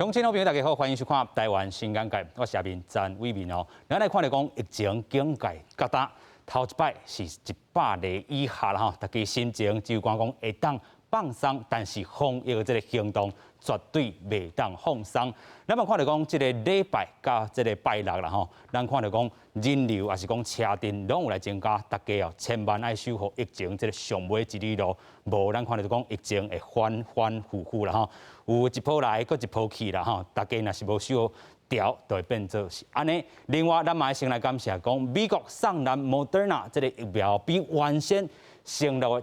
鄉親好朋友大家好，歡迎收看《台灣新眼界》，我是阿明詹偉民哦。咱來看著講疫情警戒較焦，頭一擺是100例以下啦吼，大家心情就講講會當放鬆，但是防疫的這個行動絕對袂當放鬆。咱嘛看著講，這個禮拜佮這個拜六啦吼，咱看著講人流抑是講車陣攏有來增加，大家哦千萬愛守護疫情這個上尾一里路，無咱看著講疫情會反反覆覆啦吼，有一波來，閣一波去啦吼，大家若是無守牢，就會變做是按呢。另外，咱嘛先來感謝講美國送咱 Moderna 這個疫苗比原先承諾的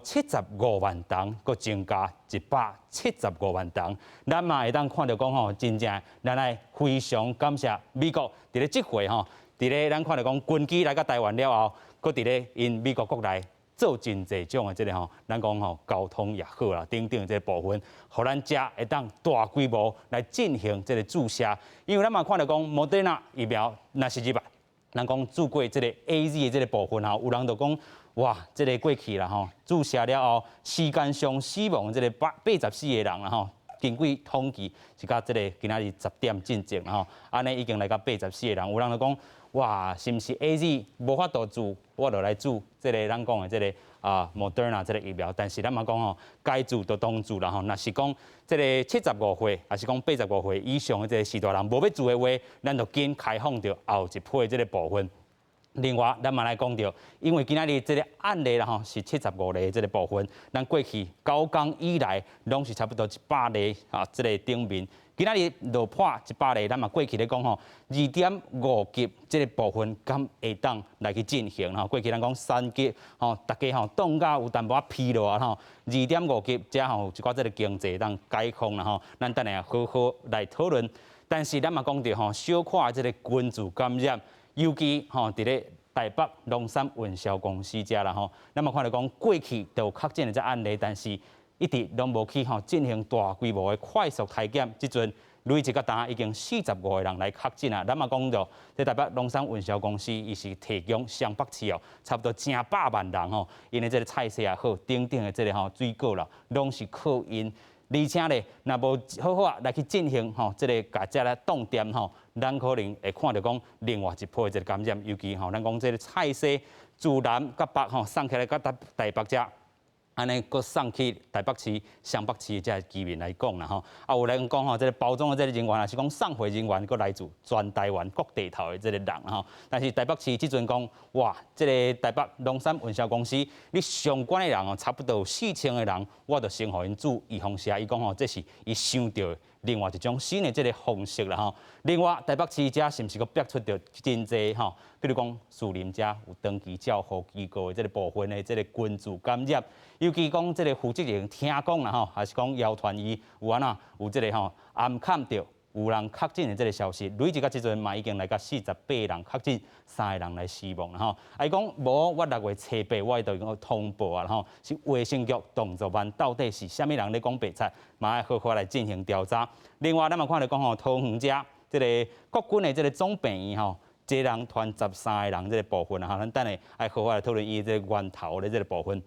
75萬筒，閣增加175萬筒。咱嘛會當看著講吼，真正咱愛非常感謝美國佇咧這回吼，佇咧咱看著講軍機來到台灣了後，閣佇咧𪜶美國國內做真濟種的這個吼，咱講吼交通也好啦，等等這個部分，予咱遮會當大規模來進行這個注射。因為咱嘛看著講莫德納疫苗，若是入來，咱講注過這個 AZ 的這個部分吼，有人就講哇，這個過去啦吼，注射了後，時間上死亡這個84個人啦吼，根據統計是到這個今仔日10點進前吼，按呢已經來到84個人，有人就講哇，是毋是 AZ 無法度注，我就來注這個咱講的這個啊 Moderna 這個疫苗，但是咱嘛講吼，該注就當注啦吼，若是講這個75歲，抑是講85歲以上的這個序大人無欲注的話，咱就緊開放著後一批這個部分。另外，咱嘛來講著，因為今仔日這個案例啦吼是75例這個部分，咱過去9天以來攏是差不多100例啊，這個頂面。今仔日落破100例，咱嘛過去咧講吼，2.5級這個部分敢會當來去進行吼。過去咱講3級吼，大家吼凍甲有淡薄仔疲勞啊吼。2.5級遮吼有一寡這個經濟當解封啦吼，咱等下好好來討論。但是咱嘛講著吼，小可這個群聚感染。尤其吼，佇咧台北龍山運銷公司遮啦吼，咱嘛看著講過去就有確診的這案例，但是一直攏無去吼進行大規模的快速篩檢。這陣累積到今已經45個人來確診啊！咱嘛講著，這台北龍山運銷公司伊是提供雙北市哦，差不多成百萬人吼，𪜶的這個菜色也好，等等的這個吼水果啦，攏是靠𪜶。而且咧，若無好好啊來去進行吼，這個共遮來凍點吼，咱可能會看著講另外一波的這個感染，尤其吼，咱講這個菜市自南佮北吼送起來佮台北遮，按呢閣送去台北市、雙北市的這個居民來講啦吼，啊有人講吼，這個包裝的這個人員，抑是講送貨人員，閣來自全台灣各地頭的這個人吼。但是台北市這陣講，哇，這個台北龍山運銷公司，你相關的人哦，差不多有4000個人，我就先予𪜶注預防射。伊講吼，這是伊想著另外一種新的這個方式啦吼。另外，台北市遮是毋是閣逼出著真濟吼？比如講，士林遮有長期照護機構的這個部分的這個群聚感染，尤其講這個負責人聽講啦吼，還是講謠傳伊有按怎有這個吼暗崁著有人確診的這個消息，累計到這陣嘛已經來到48人確診，3個人來死亡啦吼。啊，伊講無，我6月初8我就已經通報啊吼，是衛生局動作慢，到底是啥物人咧講白賊，嘛愛好好來進行調查。另外，咱嘛看著講吼，桃園遮這個國軍的這個總病院吼，一個人傳13個人這個部分啊，咱等下愛好好來討論伊這個源頭的這個部分。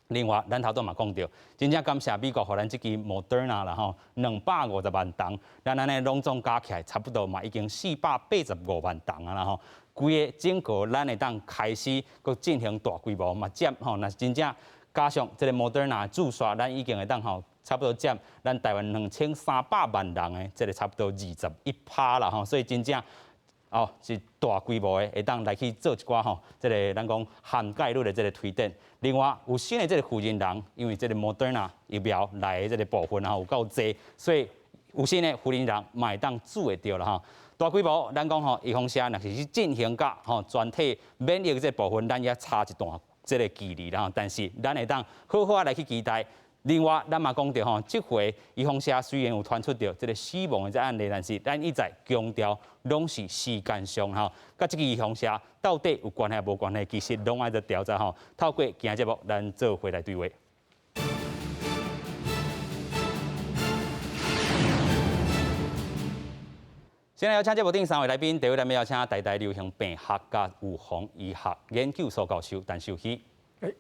另外，咱頭拄嘛講著，真正感謝美國予咱這支 Moderna 啦吼，250萬筒，咱按呢攏總加起來，差不多嘛已經485萬筒啊啦吼。規個整個咱會當開始閣進行大規模嘛佔吼，若是真正加上這個 Moderna 注射，咱已經會當吼，差不多佔咱台灣2300萬人的這個差不多21趴啦吼，所以真正哦是大規模的會當來去做一寡吼，這個咱講涵蓋率的這個推展。另外有新的這個負責人，因為這個 Moderna 疫苗來的這個部分吼有夠濟，所以有新的負責人嘛會當注會著啦吼。大規模咱講吼，預防射若是去進行甲吼全體免疫這個部分，咱也差一段這個距離啦吼。但是咱會當好好來去期待。另外，咱嘛講著吼，這回預防射雖然有傳出著這個死亡的這案例，但是咱一再強調，攏是時間上吼，佮這個預防射到底有關係無關係，其實攏愛佇調查吼。透過今日節目，咱做伙來對話。先來邀請節目頂三位來賓，第一位咱要邀請台大流行病學佮預防醫學研究所教授陳秀熙。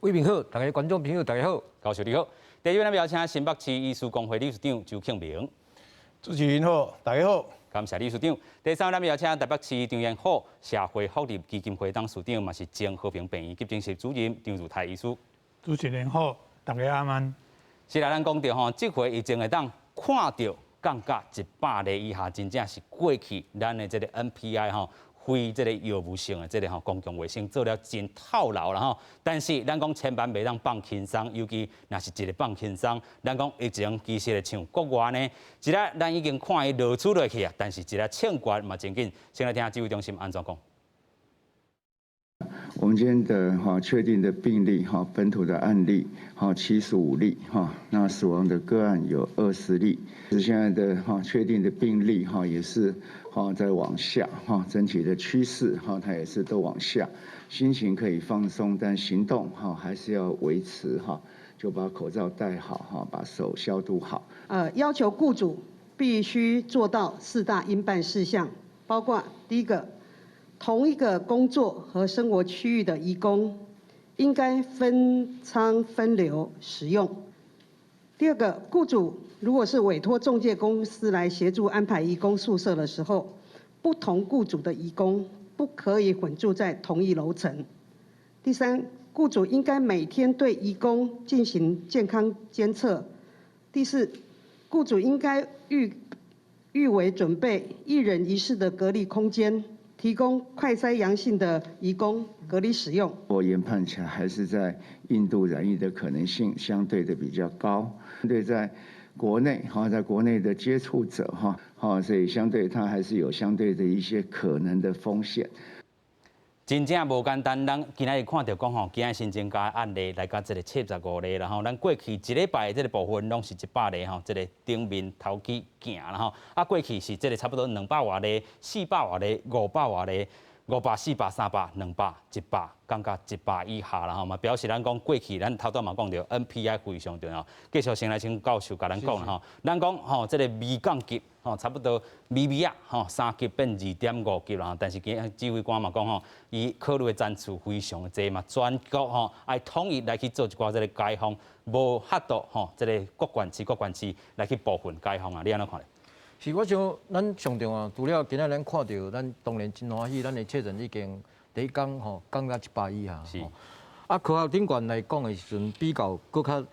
偉民好，大家觀眾朋友大家好，教授你好。第二位咱邀請新北市醫師公會理事長周慶明。主持人好，大家好。感謝李處長。第三，咱邀請台北市張延好社會福利基金會董事長，嘛是前和平病院急症室主任張如泰醫師。主持人好，大家晚安。是啦，咱講著吼，這回疫情會當看著降到100例以下，真正是過去咱的這個 NPI 吼，非這個藥物性的這個吼公共衛生做了真透勞啦吼。但是咱講千萬袂當放輕鬆，尤其若是一个放輕鬆，咱講疫情其實會像國外呢，一下咱已經看伊落出落去啊，但是一下衝懸嘛真緊。先來聽指揮中心按怎講。我們今天的哈確定的病例哈本土的案例哈75例哈，那死亡的個案有20例。是現在的哈確定的病例哈也是哈在往下哈，整體的趨勢哈它也是都往下。心情可以放鬆，但行動哈還是要維持哈，就把口罩戴好哈，把手消毒好。要求雇主必須做到四大應辦事項，包括第一個，同一個工作和生活區域的移工，應該分艙分流使用。第二個，雇主如果是委託仲介公司來協助安排移工宿舍的時候，不同雇主的移工不可以混住在同一樓層。第三，雇主應該每天對移工進行健康監測。第四，雇主應該預為準備一人一室的隔離空間，提供快篩陽性的移工隔離使用。我研判起來還是在印度染疫的可能性相對的比較高。對，在國內哈，在國內的接觸者哈，哈，所以相對它還是有相對的一些可能的風險。真正無簡單，咱今仔日看著講吼，今仔新增加案例來到這個75例，然後咱過去一禮拜的這個部分攏是100例吼，這個頂面頭起行啦吼，啊過去是這個差不多200外例、400外例、500外例、500、400、300、200、100，降到100以下啦吼嘛，表示咱講過去咱頭拄嘛講著 NPI 非常重要。繼續先來請教授共咱講啦吼，咱講吼這個微降級吼，差不多微微啊吼，3級變2.5級啦，但是今日指揮官嘛講吼，伊考慮的層次非常濟嘛，全國吼愛統一來去做一寡這個解封，無法度吼，這個各縣市各縣市來去部分解封啊，你按怎看咧？是，我想咱上重要，除了今仔咱看著，咱當然真歡喜，咱的確診已經第一工吼降到100以下。啊，科學頂懸來講的時陣，比較閣較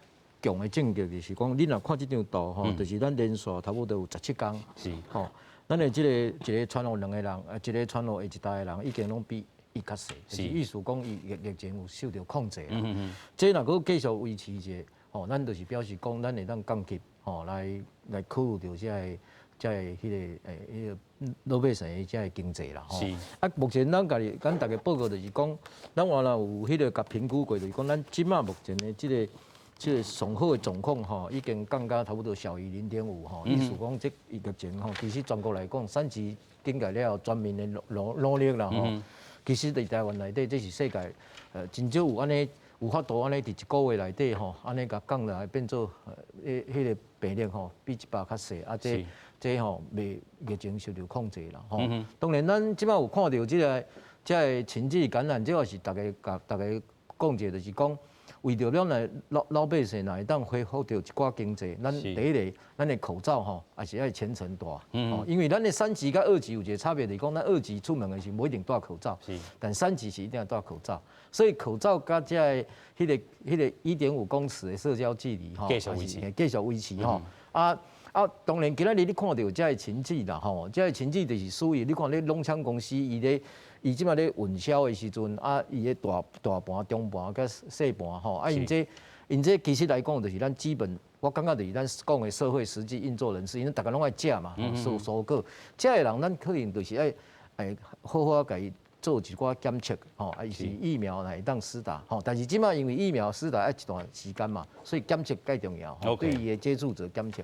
強的證據就是講，你若看這張圖吼，就是咱連續差不多有17工。吼，咱的這個一个傳予兩个人，啊，一个傳予下一代的人，已經攏比伊較細，就是意思講伊疫情有受著控制啦。這若閣繼續維持者，吼，咱就是表示講，咱會當降級，吼，來考慮著這個彼個老百姓的這个經濟啦，吼。啊，目前咱家己咱逐家報告就是講，咱原來有彼個共評估過，就是講咱這馬目前的這個上好的狀況吼，已經降到差不多小於0.5吼。意思講這疫情吼，其實全國來講，三級警戒了後，全民的努力啦吼。其實佇台灣內底，這是世界真少有按呢有法度按呢佇一個月內底吼，按呢共降落來變做彼個病例吼，比100較細啊。這吼袂疫情受著控制啦吼。當然，咱這擺有看著這個群聚感染，這個是逐家共逐家講者，就是講為著咱來老百姓若會當恢復著一寡經濟，咱第一个，咱的口罩吼，也是愛全程戴。因為咱的三級佮二級有一個差別，就是講咱二級出門的時無一定戴口罩，但三級是一定要戴口罩。所以口罩佮這个彼個1.5公尺的社交距離吼，繼續維持，繼續維持吼。啊，當然今仔日你看著這个群聚啦吼，這个群聚就是屬於你看咧農場公司伊咧，伊這擺咧運銷的時陣啊，伊咧大盤、中盤佮細盤吼，啊，𪜶這其實來講就是咱基本，我感覺就是咱講的社會實際運作人士，因為逐家攏愛食嘛，蔬果，這个人咱可能就是愛好好共伊做一寡檢測吼，啊，伊是疫苗來會當施打吼，但是這擺因為疫苗施打愛一段時間嘛，所以檢測較重要，對伊的接觸者檢測。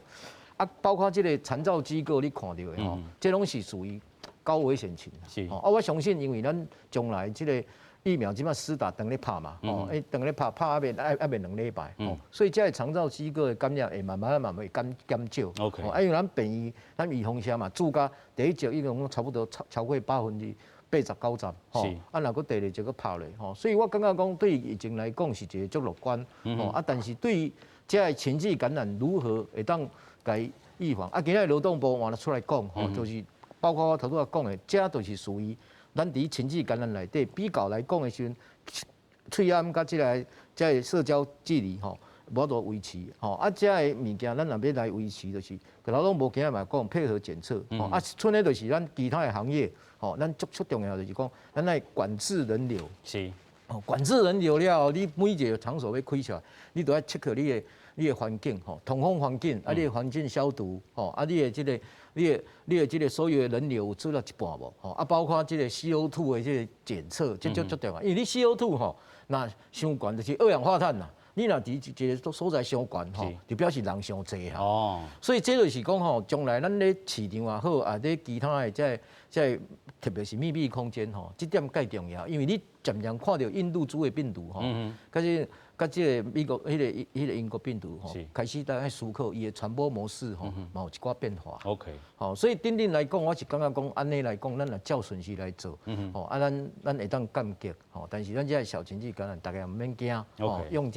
啊，包括這個長照機構你看著的吼，這攏是屬於高危險群。啊，我相信，因為咱將來這個疫苗這擺施打當咧拍嘛，吼，當咧拍拍猶未2禮拜，吼，所以這个長照機構的感染會慢慢慢慢會減少。 啊，因為咱病院、咱預防線嘛，注到第一劑已經差不多超過80%、90，吼，啊，若閣第二劑閣拍落，吼，所以我感覺講對疫情來講是一個足樂觀，吼，啊，但是對於這个群聚感染如何會當共預防。啊，今仔勞動部換出來講，吼，就是包括我頭拄仔講的，這就是屬於咱佇群聚感染內底比較來講的時陣，喙罨佮這個社交距離吼，無法度維持吼。啊，這个物件咱若欲來維持，就是勞動部今仔嘛講配合檢測，吼啊，賰咧就是咱其他的行業，吼，咱足足重要就是講，咱愛管制人流。哦，管制人流了後，你每一个場所欲開出來，你都愛 check 你的環境吼，通風環境，啊，你的環境消毒，吼，啊，你的這个、你的、你的這个所有的人流有做到一半無？吼，啊，包括這個 CO2 的這个檢測，這足足重要，因為你 CO2 吼，若傷懸就是二氧化碳啦。你若佇一个所在傷懸吼，就表示人傷濟哈。所以這就是講吼，將來咱咧市場也好，啊，咧其他的這個、這個，特別是密閉空間吼，這點蓋重要，因為你漸漸看著印度株的病毒吼，佮這佮這个美國彼个英國病毒吼，開始在愛思考伊的傳播模式吼，嘛有一寡變化。 吼，所以頂頂來講，我是感覺講，按呢來講，咱若照順序來做，吼，啊，咱會當間隔，吼，但是咱這个小群聚感染，大家毋免驚，吼，用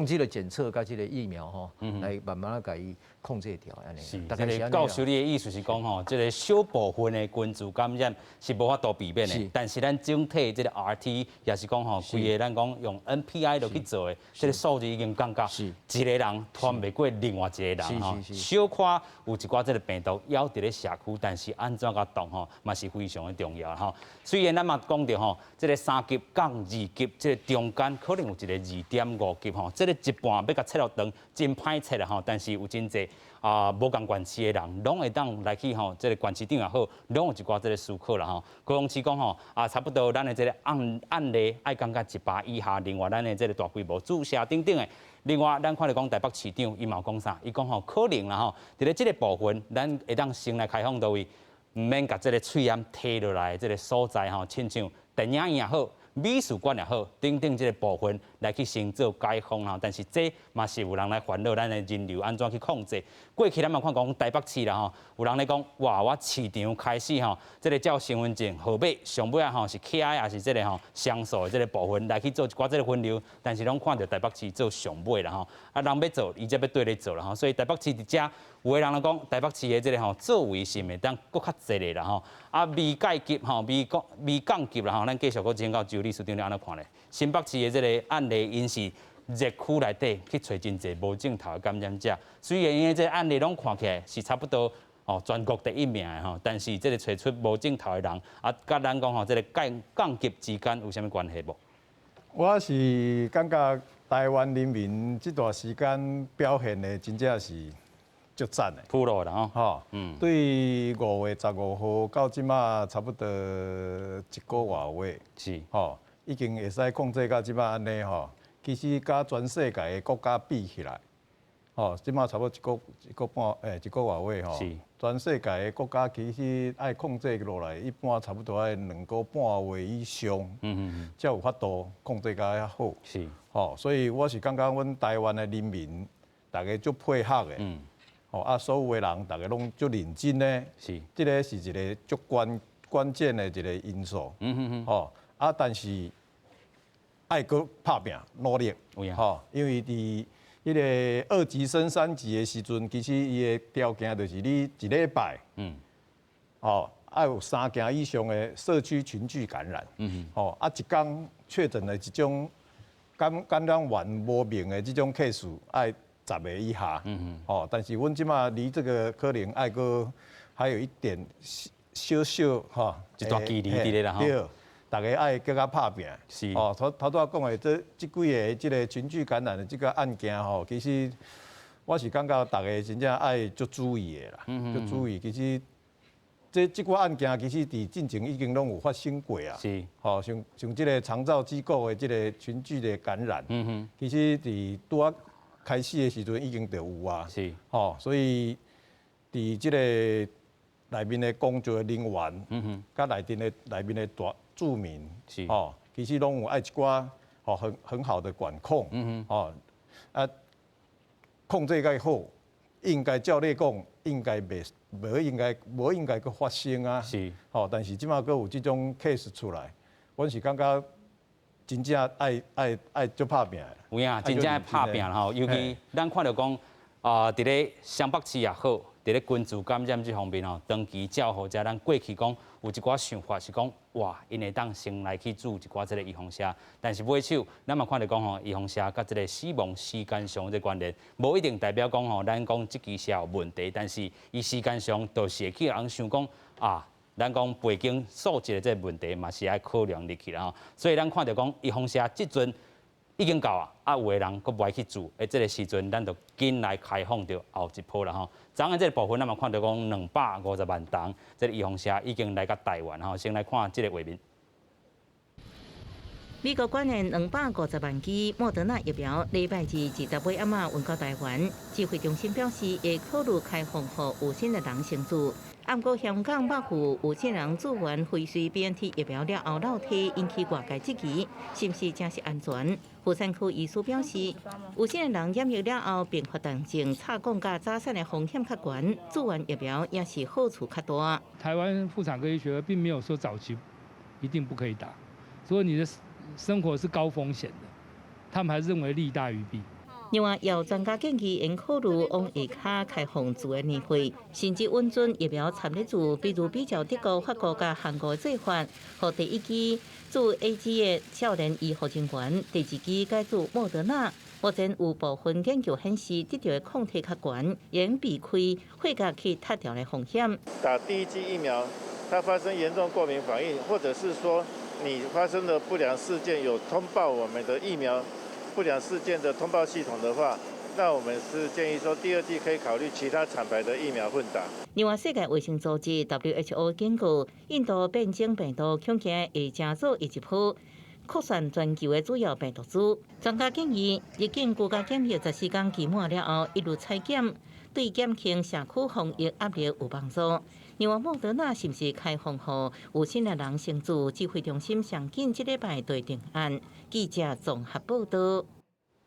這个檢測佮這个疫苗吼，來慢慢仔共伊控制掉，按呢。是，這个教授你的意思是講吼，這个小部分的群聚感染是無法度避免的，但是咱整體這个 RT 也是講吼，規个咱講用 NPI 落去做的，這个數字已經降到一个人傳袂過另外一个人吼。小可有一寡這个病毒猶佇咧社區，但是按怎共擋吼，嘛是非常的重要吼。雖然咱嘛講著吼，這个三級降二級，這个中間可能有一個2.5級吼，這个一半欲共切落長，真歹切啦吼。但是有真濟啊無仝縣市的人，攏會當來去吼，這个縣市長也好，攏有一寡這个思考啦吼。高雄市講吼，啊差不多咱的這个案例愛降到100以下，另外咱的這个大規模注射等等的。另外，咱看著講台北市長伊嘛有講啥？伊講吼可能啦吼，佇咧這个部分，咱會當先來開放佗位，毋免共這个喙罨提落來這个所在吼，親像電影院也好，美術館也好，等等這个部分來去先做解封吼。但是這嘛是有人來煩惱咱的人流按怎去控制。過去咱嘛看講台北市啦吼，有人咧講哇，我市場開始吼，這个照身份證號碼上尾仔吼是起來抑是這个吼雙數的這个部分來去做一寡這个分流，但是攏看著台北市做上尾啦吼，啊人欲做，伊才欲綴咧做啦吼，所以台北市佇遮有的人咧講，台北市的這个吼作為是會當閣較濟个啦吼，啊未降級吼，未降級啦吼，咱繼續閣請教周理事長你按怎看咧？新北市的這个案例，𪜶是熱區內底去揣真濟無症頭的感染者，雖然𪜶的這个案例攏看起來是差不多哦，全國第一名的吼，但是這个揣出無症頭的人，啊，佮咱講吼，這个降級之間有啥物關係無？我是感覺台灣人民這段時間表現的真正是足讚的，鋪路啦吼，吼，對5月15號到這馬差不多一個外月，吼，已經會使控制到這馬按呢吼。其實佮全世界的國家比起來，吼，這馬差不多一個半，一個外月吼。全世界的國家其實愛控制落來，一般差不多愛2個半月以上，才有法度控制較好。吼，所以我是感覺阮台灣的人民，逐家足配合的，吼啊，所有的人逐家攏足認真的，這个是一个足關鍵的一個因素。吼啊，但是愛閣拍拚努力，吼，因為佇彼个二級升三級的時陣，其實伊的條件就是你一禮拜，吼，愛有三件以上的社區群聚感染，吼，啊，一工確診的這種感染源無明的這種 case 愛10個以下，吼，但是阮這馬離這個可能愛閣還有一點小小吼，一段距離佇咧啦，對。逐家愛閣較拍拚，哦，頭拄仔講的這幾个這个群聚感染的這个案件吼，其實我是感覺逐家真正愛足注意的啦，足注意。其實這寡案件其實佇進前已經攏有發生過啊，吼，像這个長照機構的這个群聚的感染，其實佇拄仔開始的時陣已經就有啊，吼，所以佇這个內面的工作人員，佮內面的大住民，吼，其實攏有愛一寡吼很好的管控，吼，啊，控制較好，應該照理講應該袂無應該閣發生啊，吼，但是這馬閣有這種 case 出來，阮是感覺真正愛足拍拚。有影，真正愛拍拚吼，尤其咱看著講啊，佇咧雙北市也好，佇咧根治感染這方面吼，長期照護者，咱過去講有一寡想法是講，哇，𪜶會當先來去注一寡這个預防射，但是尾手，咱嘛看著講吼，預防射佮這个死亡時間上這關聯，無一定代表講吼，咱講這支射有問題，但是伊時間上就是會去予人想講啊，咱講背景素質的這个問題嘛是愛考量入去啦吼，所以咱看著講預防射這陣已經到啊，啊有的人閣無愛去注，欸這个時陣咱就緊來開放著後一波啦吼。昨昏這个部分，咱嘛看著講250萬筒，這个預防射已經來到台灣吼。先來看這个畫面。美國捐獻250萬支莫德納疫苗，禮拜二20尾暗仔運到台灣。指揮中心表示，會考慮開放予有身的人先注。毋過香港百府有些人注完輝瑞 BNT 疫苗了後落體，引起外界質疑，是毋是真是安全？婦產科醫師表示，有些人染疫了後併發重症、插管佮早產的風險較懸，注完疫苗也是好處較大。台灣婦產科醫學會並沒有說早期一定不可以打，所以你的生活是高風險的，他們還是認為利大於弊。另外，有專家建議，應考慮往下跤開放注的年歲，甚至允准疫苗參咧注，比如比照德國、法國佮韓國的做法，予第一劑注 AZ 的少年醫護人員，第二劑改注莫德納。目前有部分研究顯示，得著的抗體較懸，應避開血壓去脫掉的風險。打第一劑疫苗，它發生嚴重過敏反應，或者是說你發生的不良事件有通報我們的疫苗不良事件的通報系統的話，那我們是建議說第二劑可以考慮其他廠牌的疫苗混打。另外，世界衛生組織 WHO 警告，印度變種病毒恐驚會成做下一波擴散全球的主要病毒株。專家建議，入境居家檢疫14天期滿了後，一律採檢，對減輕社區防疫壓力有幫助。另外，莫德納是毋是開放予有身的人先注？指揮中心上緊這禮拜就定案。記者綜合報道。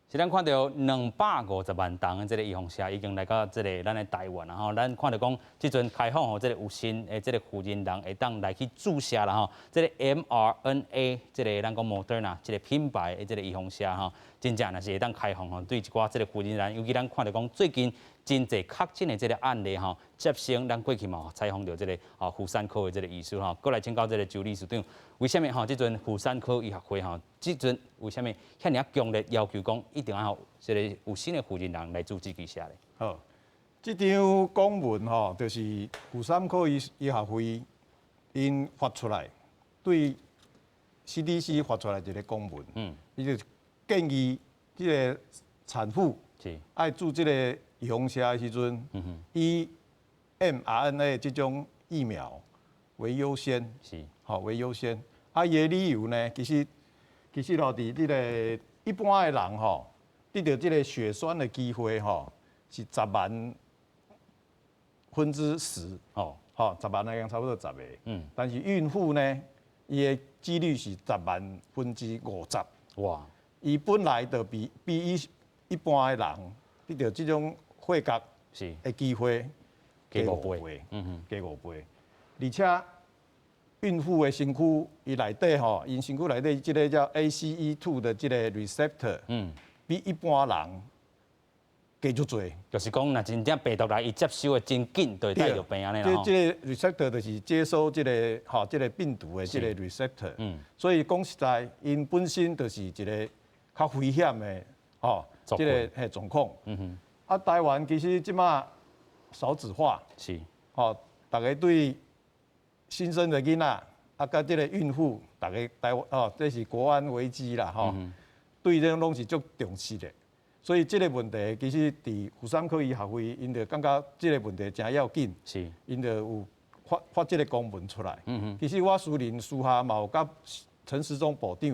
是咱看著250萬筒的這个預防射已經來到這个咱的台灣啦吼，咱看著講，這陣開放予這个有身的這个負責人會當來去注射啦吼，這个 mRNA 這个咱講 Moderna 這个品牌的這个預防射吼，真正若是會當開放吼，對一寡這个負責人，尤其咱看著講最近真濟確診的這个案例吼，接生咱過去嘛採訪著這个啊婦產科的這个醫師吼，閣來請教這个周理事長，為啥物吼這陣婦產科醫學會吼，這陣為啥物遐爾強烈要求講一定愛予這个有身的負責人來注這支射咧？好，這張公文吼，就是婦產科醫學會𪜶發出來，對 CDC 發出來一个公文，伊就建議這个產婦愛注這个預防射的時陣，以 mRNA 這種疫苗為優先，好為優先。啊，伊的理由呢，其實咯，佇這个一般的人吼，得著這个血栓的機會吼，是10萬分之十，哦，吼，10萬來講差不多10個。但是孕婦呢，伊的幾率是10萬分之50。哇！伊本來就比一般的人得著這種血壓的機會加5倍，加5倍。而且孕婦的身軀，伊內底吼，𪜶身軀內底這个叫 ACE2 的這个 receptor，比一般人加足濟。就是講，若真正病毒來，伊接收的真緊，就會帶著病按呢這這个 receptor 就是接收這个吼，這个病毒的這个 receptor。所以講實在，𪜶本身就是一个較危險的吼，這个嘿狀況。啊，台灣其實這馬少子化，吼，逐家對新生的囡仔，啊，佮這个孕婦，逐家台灣哦，這是國安危機啦，吼，對這攏是足重視的。所以這个問題其實佇婦產科醫學會，𪜶就感覺這个問題誠要緊，𪜶就有發這个公文出來。其實我私人私下嘛有佮陳時中部長，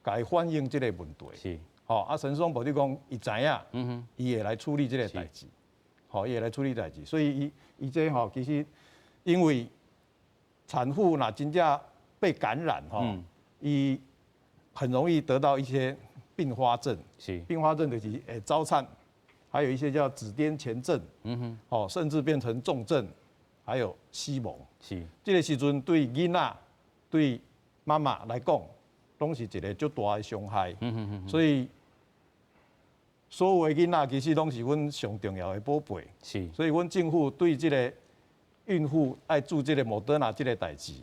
共伊反映這个問題。吼，啊，陳時中部長講，伊知影，伊會來處理這个代誌，吼，伊會來處理代誌。所以伊伊這吼，其實因為產婦若真正被感染吼，伊很容易得到一些併發症。併發症就是會早產，還有一些叫子癲前症，哦，甚至變成重症，還有死亡。這个時陣對囡仔、對媽媽來講，攏是一个足大的傷害。所以所有的囡仔其實攏是阮上重要的寶貝。所以阮政府對這個孕婦愛注這個莫德納這個代誌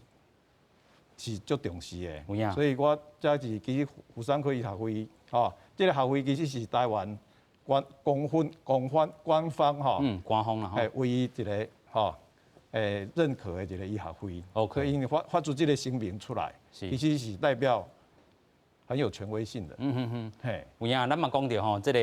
是足重視的。所以我這是其實婦產科醫學會，吼，這個學會其實是台灣官公分公方官方吼，官方啦，係唯一一個吼，認可的一個醫學會。所以𪜶發出這個聲明出來，其實是代表很有權威性的。嘿，有影，咱嘛講著吼，這個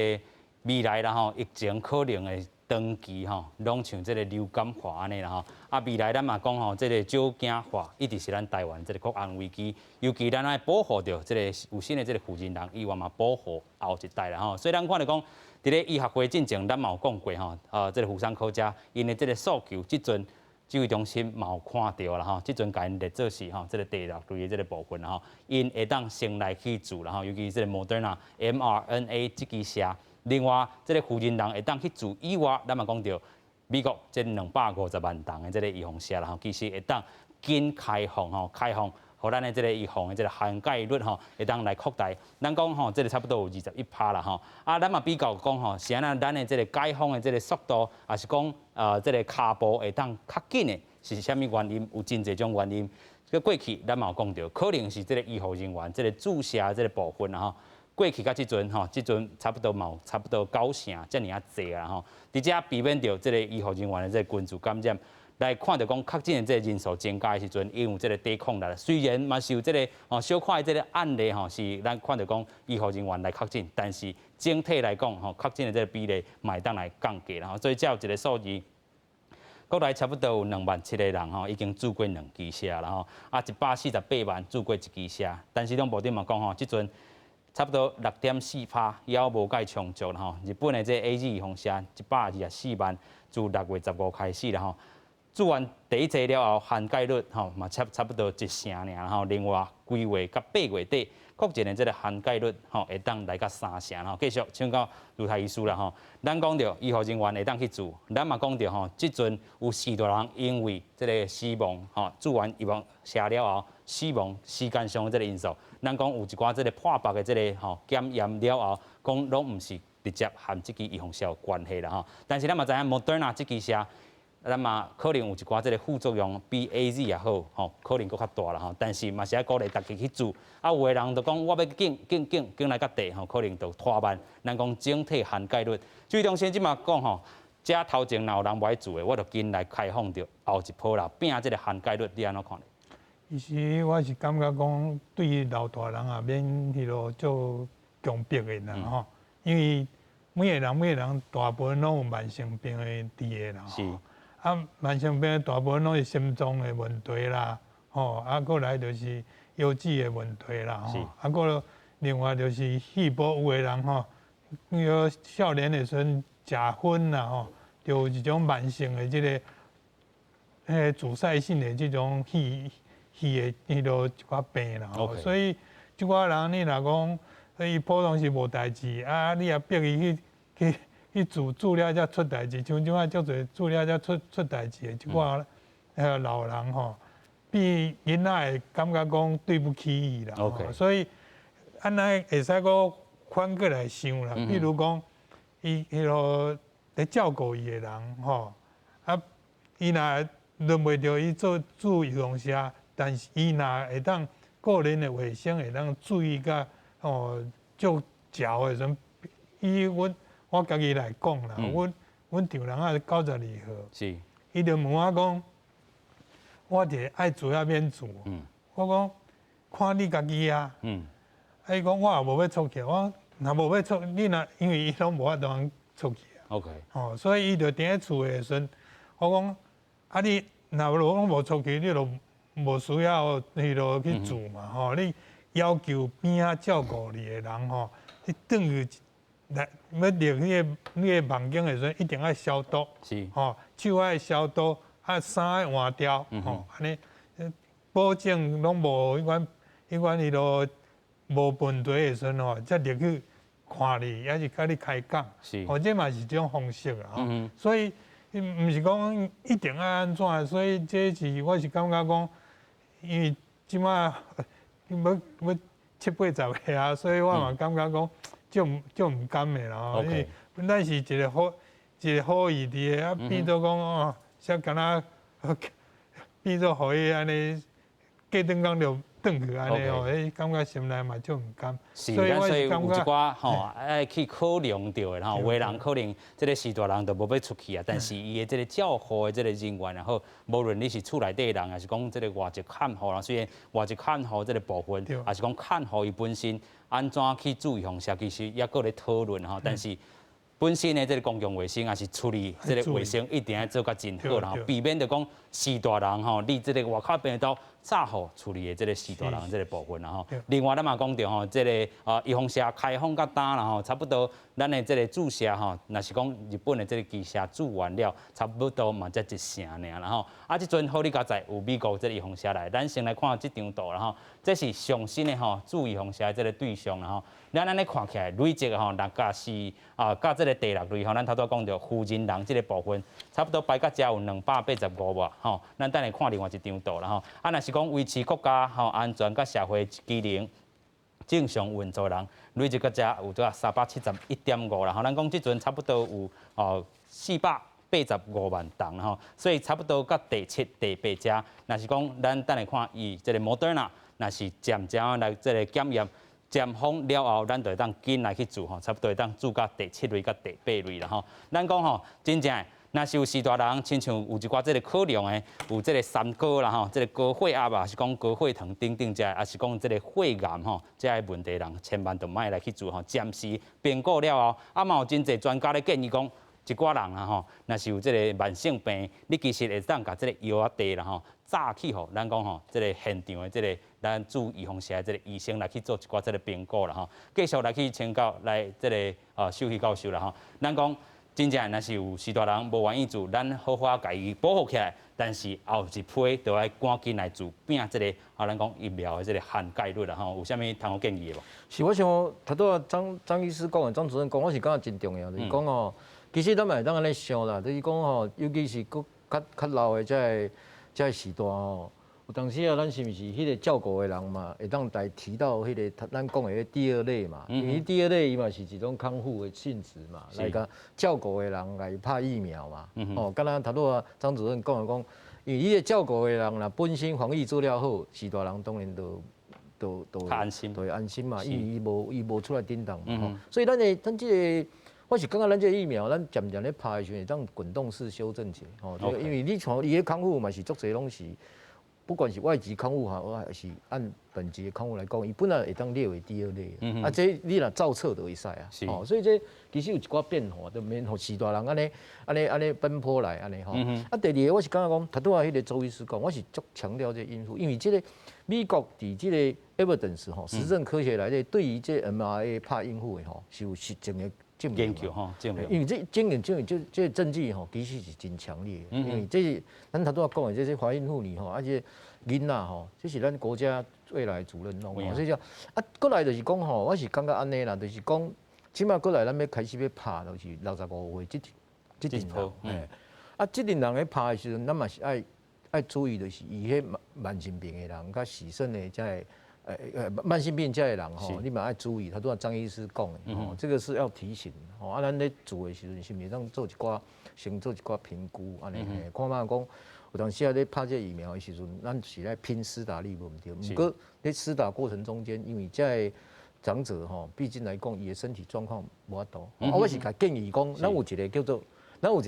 未來啦吼，疫情可能會長期吼，攏像這個流感化按呢啦吼。啊，未來咱嘛講吼，這個少子化一直是咱台灣這個國安危機，尤其咱愛保護著這個有新的這個負責人以外嘛，保護後一代啦吼。所以咱看著講，佇咧醫學會進前，咱嘛有講過吼，這個婦產科遮𪜶的這個訴求，這陣指揮中心嘛有看著啦吼，這陣共𪜶列做是吼，這個第六類的這個部分啦吼，𪜶會當先來去注啦吼，尤其這個 Moderna mRNA 這支射。另外，這個負責人會當去注以外，咱嘛講著美國這250萬人的這個預防射啦吼，其實會當緊開放吼，開放，予咱的這個預防的這個涵蓋率吼，會當來擴大。咱講吼，這個差不多有21趴啦吼。啊，咱嘛比較講吼，是按怎咱的這個解封的這個速度，抑是講這個跤步會當較緊的，是啥物原因？有真濟種原因。這過去咱嘛有講著，可能是這個醫護人員這個注射這個部分啦吼。過去到這陣吼，這陣差不多嘛有差不多九成遮爾仔濟啦吼。佇遮避免著這個醫護人員的這個群聚感染，來看著講確診的這個人數增加的時陣，𪜶有這個抵抗力。雖然嘛是有這個吼小可的這個案例吼，是咱看著講醫護人員來確診，但是整體來講吼，確診的這個比例嘛會當來降低啦吼。所以這有一個數字。國內差不多有2萬7個人吼，已經注過兩支射啦吼，啊148萬注過一支射，但是攏部長嘛講吼，這陣差不多6.4趴，猶無蓋充足啦吼。日本的這 AZ 預防射124萬，自6月15開始啦吼，注完第一劑了後，涵蓋率吼嘛差不多一成爾吼。另外，9月佮8月底，確診的這個涵蓋率吼會當來到三成吼。繼續請教盧泰醫師啦吼，咱講著醫護人員會當去注，咱嘛講著吼，這陣有序大人因為這個死亡吼，注完預防射了後死亡時間上的這個因素，咱講有一寡這個破腹的這個吼檢驗了後，講攏毋是直接和這支預防射有關係啦吼。但是咱嘛知影，莫德納這支射，咱嘛可能有一寡這個副作用比 AZ 也好吼，可能閣較大啦吼。但是嘛是愛鼓勵大家去注。啊，有的人就講我欲緊緊緊緊來較短吼，可能就拖慢。咱講整體涵蓋率，指揮中心這馬講吼，這頭前若有人無愛注的，我就緊來開放著後一波啦，拼這個涵蓋率，你按怎看呢？其實我是感覺講，對老大人也免彼囉做強迫的啦吼，因為每個人每個人大部分攏有慢性病的佇的啦。啊，慢性病大部分攏是心臟的問題啦，吼，啊，過來就是腰子的問題啦，吼，啊，閣另外就是肺部有的人吼，那個少年的時陣食薰啦，吼，就有一種慢性的這個，彼個阻塞性的這種肺的彼囉一寡病啦，吼，所以這寡人你若講伊普通是無代誌，啊，你若逼伊去注注了才出代誌，像這擺足濟注了才出代誌的這寡老人吼，變囡仔會感覺講對不起伊啦，所以按呢會使閣反過來想啦，比如講，伊彼囉咧照顧伊的人吼，啊，伊若輪袂著伊做注預防射，但是伊若會當個人的衛生會當注意甲吼足棹的時陣，以阮我家己來講啦，阮丈人仔92歲，伊就問我講，我就愛注抑免注，我講看你家己啊，啊伊講我也無欲出去，我若無欲出，你若因為伊攏無法度通出去啊， 吼，所以伊就佇咧厝的時陣，我講啊你若攏無出去，你就無需要彼囉去注嘛，吼，你要求邊仔照顧你的人吼，你轉去來欲入彼個房間的時陣，一定愛消毒，吼，手愛消毒，啊，衫愛換掉，吼，按呢保證攏無彼款彼款彼囉無問題的時陣吼，才入去看你，抑是共你開講，吼，這嘛是一種方式啊，吼，所以毋是講一定愛按怎，所以這是我是感覺講，因為這馬欲七八十歲啊，所以我嘛感覺講，足足毋甘的啦吼，因為本來是一個好意佇个，啊變做講哦，啥敢若變做予伊按呢過轉工就轉去按呢吼，彼感覺心內嘛足毋甘。是，咱所以有一寡吼愛去考量著的吼，有的人可能這個序大人就無欲出去啊，但是伊的這個照護的這個人員也好，無論你是厝內底人，還是講這個外籍看護啦，雖然外籍看護這個部分，還是講看護伊本身按怎去注意風險，其實猶閣咧討論吼，但是本身的這個公共衛生，抑是處理這個衛生，一定愛做甲真好啦，避免著講序大人吼，你這個外口病毒照護處理的這個序大人這個部分啦吼。另外，咱嘛講著吼，這個預防射開放到今啦吼，差不多咱的這個注射吼，若是講日本的這個注射注完了，差不多嘛才一成爾啦吼。啊，這陣好你佳哉有美國這個預防射來，咱先來看這張圖啦吼，這是上新的吼注預防射的這個對象啦吼。咱按呢看起來累積吼六加四啊，佮這個第六類吼，咱頭拄講著婦人人這個部分，差不多排到遮有285吧吼。咱等下看另外一張圖啦吼。啊，若是講維持國家吼安全佮社會機能正常運作人，累積到遮有多少371.5啦吼。咱講這陣差不多有哦485萬人吼，所以差不多佮第七、第八隻。若是講咱等下看伊這個莫德納，若是漸漸來這個檢驗。尖峰了後，咱就會當緊來去注吼，差不多會當注到第七類佮第八類啦吼。咱講吼，真正若是有序大人，親像有一寡這個考量的，有這個三高啦吼，這個高血壓啊，是講高血糖等等這，抑是講這個血癌吼，這个問題人，千萬就莫來去注吼。暫時評估了後，啊嘛有真濟專家咧建議講，一寡人啊吼，若是有這個慢性病，你其實會當共這個藥仔袋啦吼，早去予咱講吼，這個現場的這個咱注預防射的這個醫生來去做一寡這個評估啦吼。繼續來去請教來這個啊獸醫教授啦吼。咱講真正若是有序大人無願意注，咱好好共伊保護起來，但是後一批就愛趕緊來注，拼這個啊，咱講疫苗的這個涵蓋率啦吼。有啥物通好建議的無？是，我想頭拄仔張張醫師講的，張主任講，我是感覺真重要，就是講吼，其實咱嘛會當按呢想啦，就是講吼，尤其是閣較較老的這个這个序大吼，有當時啊，咱是毋是彼個照顧的人嘛，會當來提到彼個咱講的彼第二類嘛？因為第二類伊嘛是一種看護的性質嘛，來共照顧的人來拍疫苗嘛。哦，敢若頭拄仔張主任講的講，因為彼個照顧的人若本身防疫做了好，序大人當然就就就較安心，就會安心嘛，因為伊無出來叮當嘛。所以咱的咱這個。我是感覺咱這個疫苗，咱漸漸咧拍的時陣，會當滾動式修正者，吼，因為你像伊个看護嘛是足濟攏是，不管是外籍看護哈，還是按本籍的看護來講，伊本來會當列為第二類，啊，這你若照冊就會使啊，哦，所以這其實有一寡變化，就免予序大人按呢按呢按呢奔波來按呢吼。啊，第二個我是感覺講，頭拄仔彼個周醫師講，我是足強調這個因素，因為這個美國佇這個 evidence 吼，實證科學內底，對於這 mRNA 拍孕婦的吼，是有實證的。研究吼，證明。因為這證明證明這這證據吼，其實是真強烈的。因為這是咱頭拄仔講的，這是懷孕婦女吼，啊這囡仔吼，這是咱國家未來的主人翁。所以講啊，過來就是講吼，我是感覺按呢啦，就是講，這擺過來咱欲開始欲拍，就是65歲這這陣人，啊，這陣人咧拍的時陣，咱嘛是愛愛注意，就是伊彼慢慢性病的人，佮洗腎的這个。慢性病這的人吼，你嘛愛注意，頭拄仔張醫師講的吼，這個是要提醒吼。啊，咱咧做的時陣，是毋是當做一寡先做一寡評估，按呢看覓講，有當時啊咧拍這個疫苗的時陣，咱是咧拼施打率無毋對。毋過咧施打過程中間，因為這个長者吼，畢竟來講，伊的身體狀況無法度。啊，我是共建議講，咱有一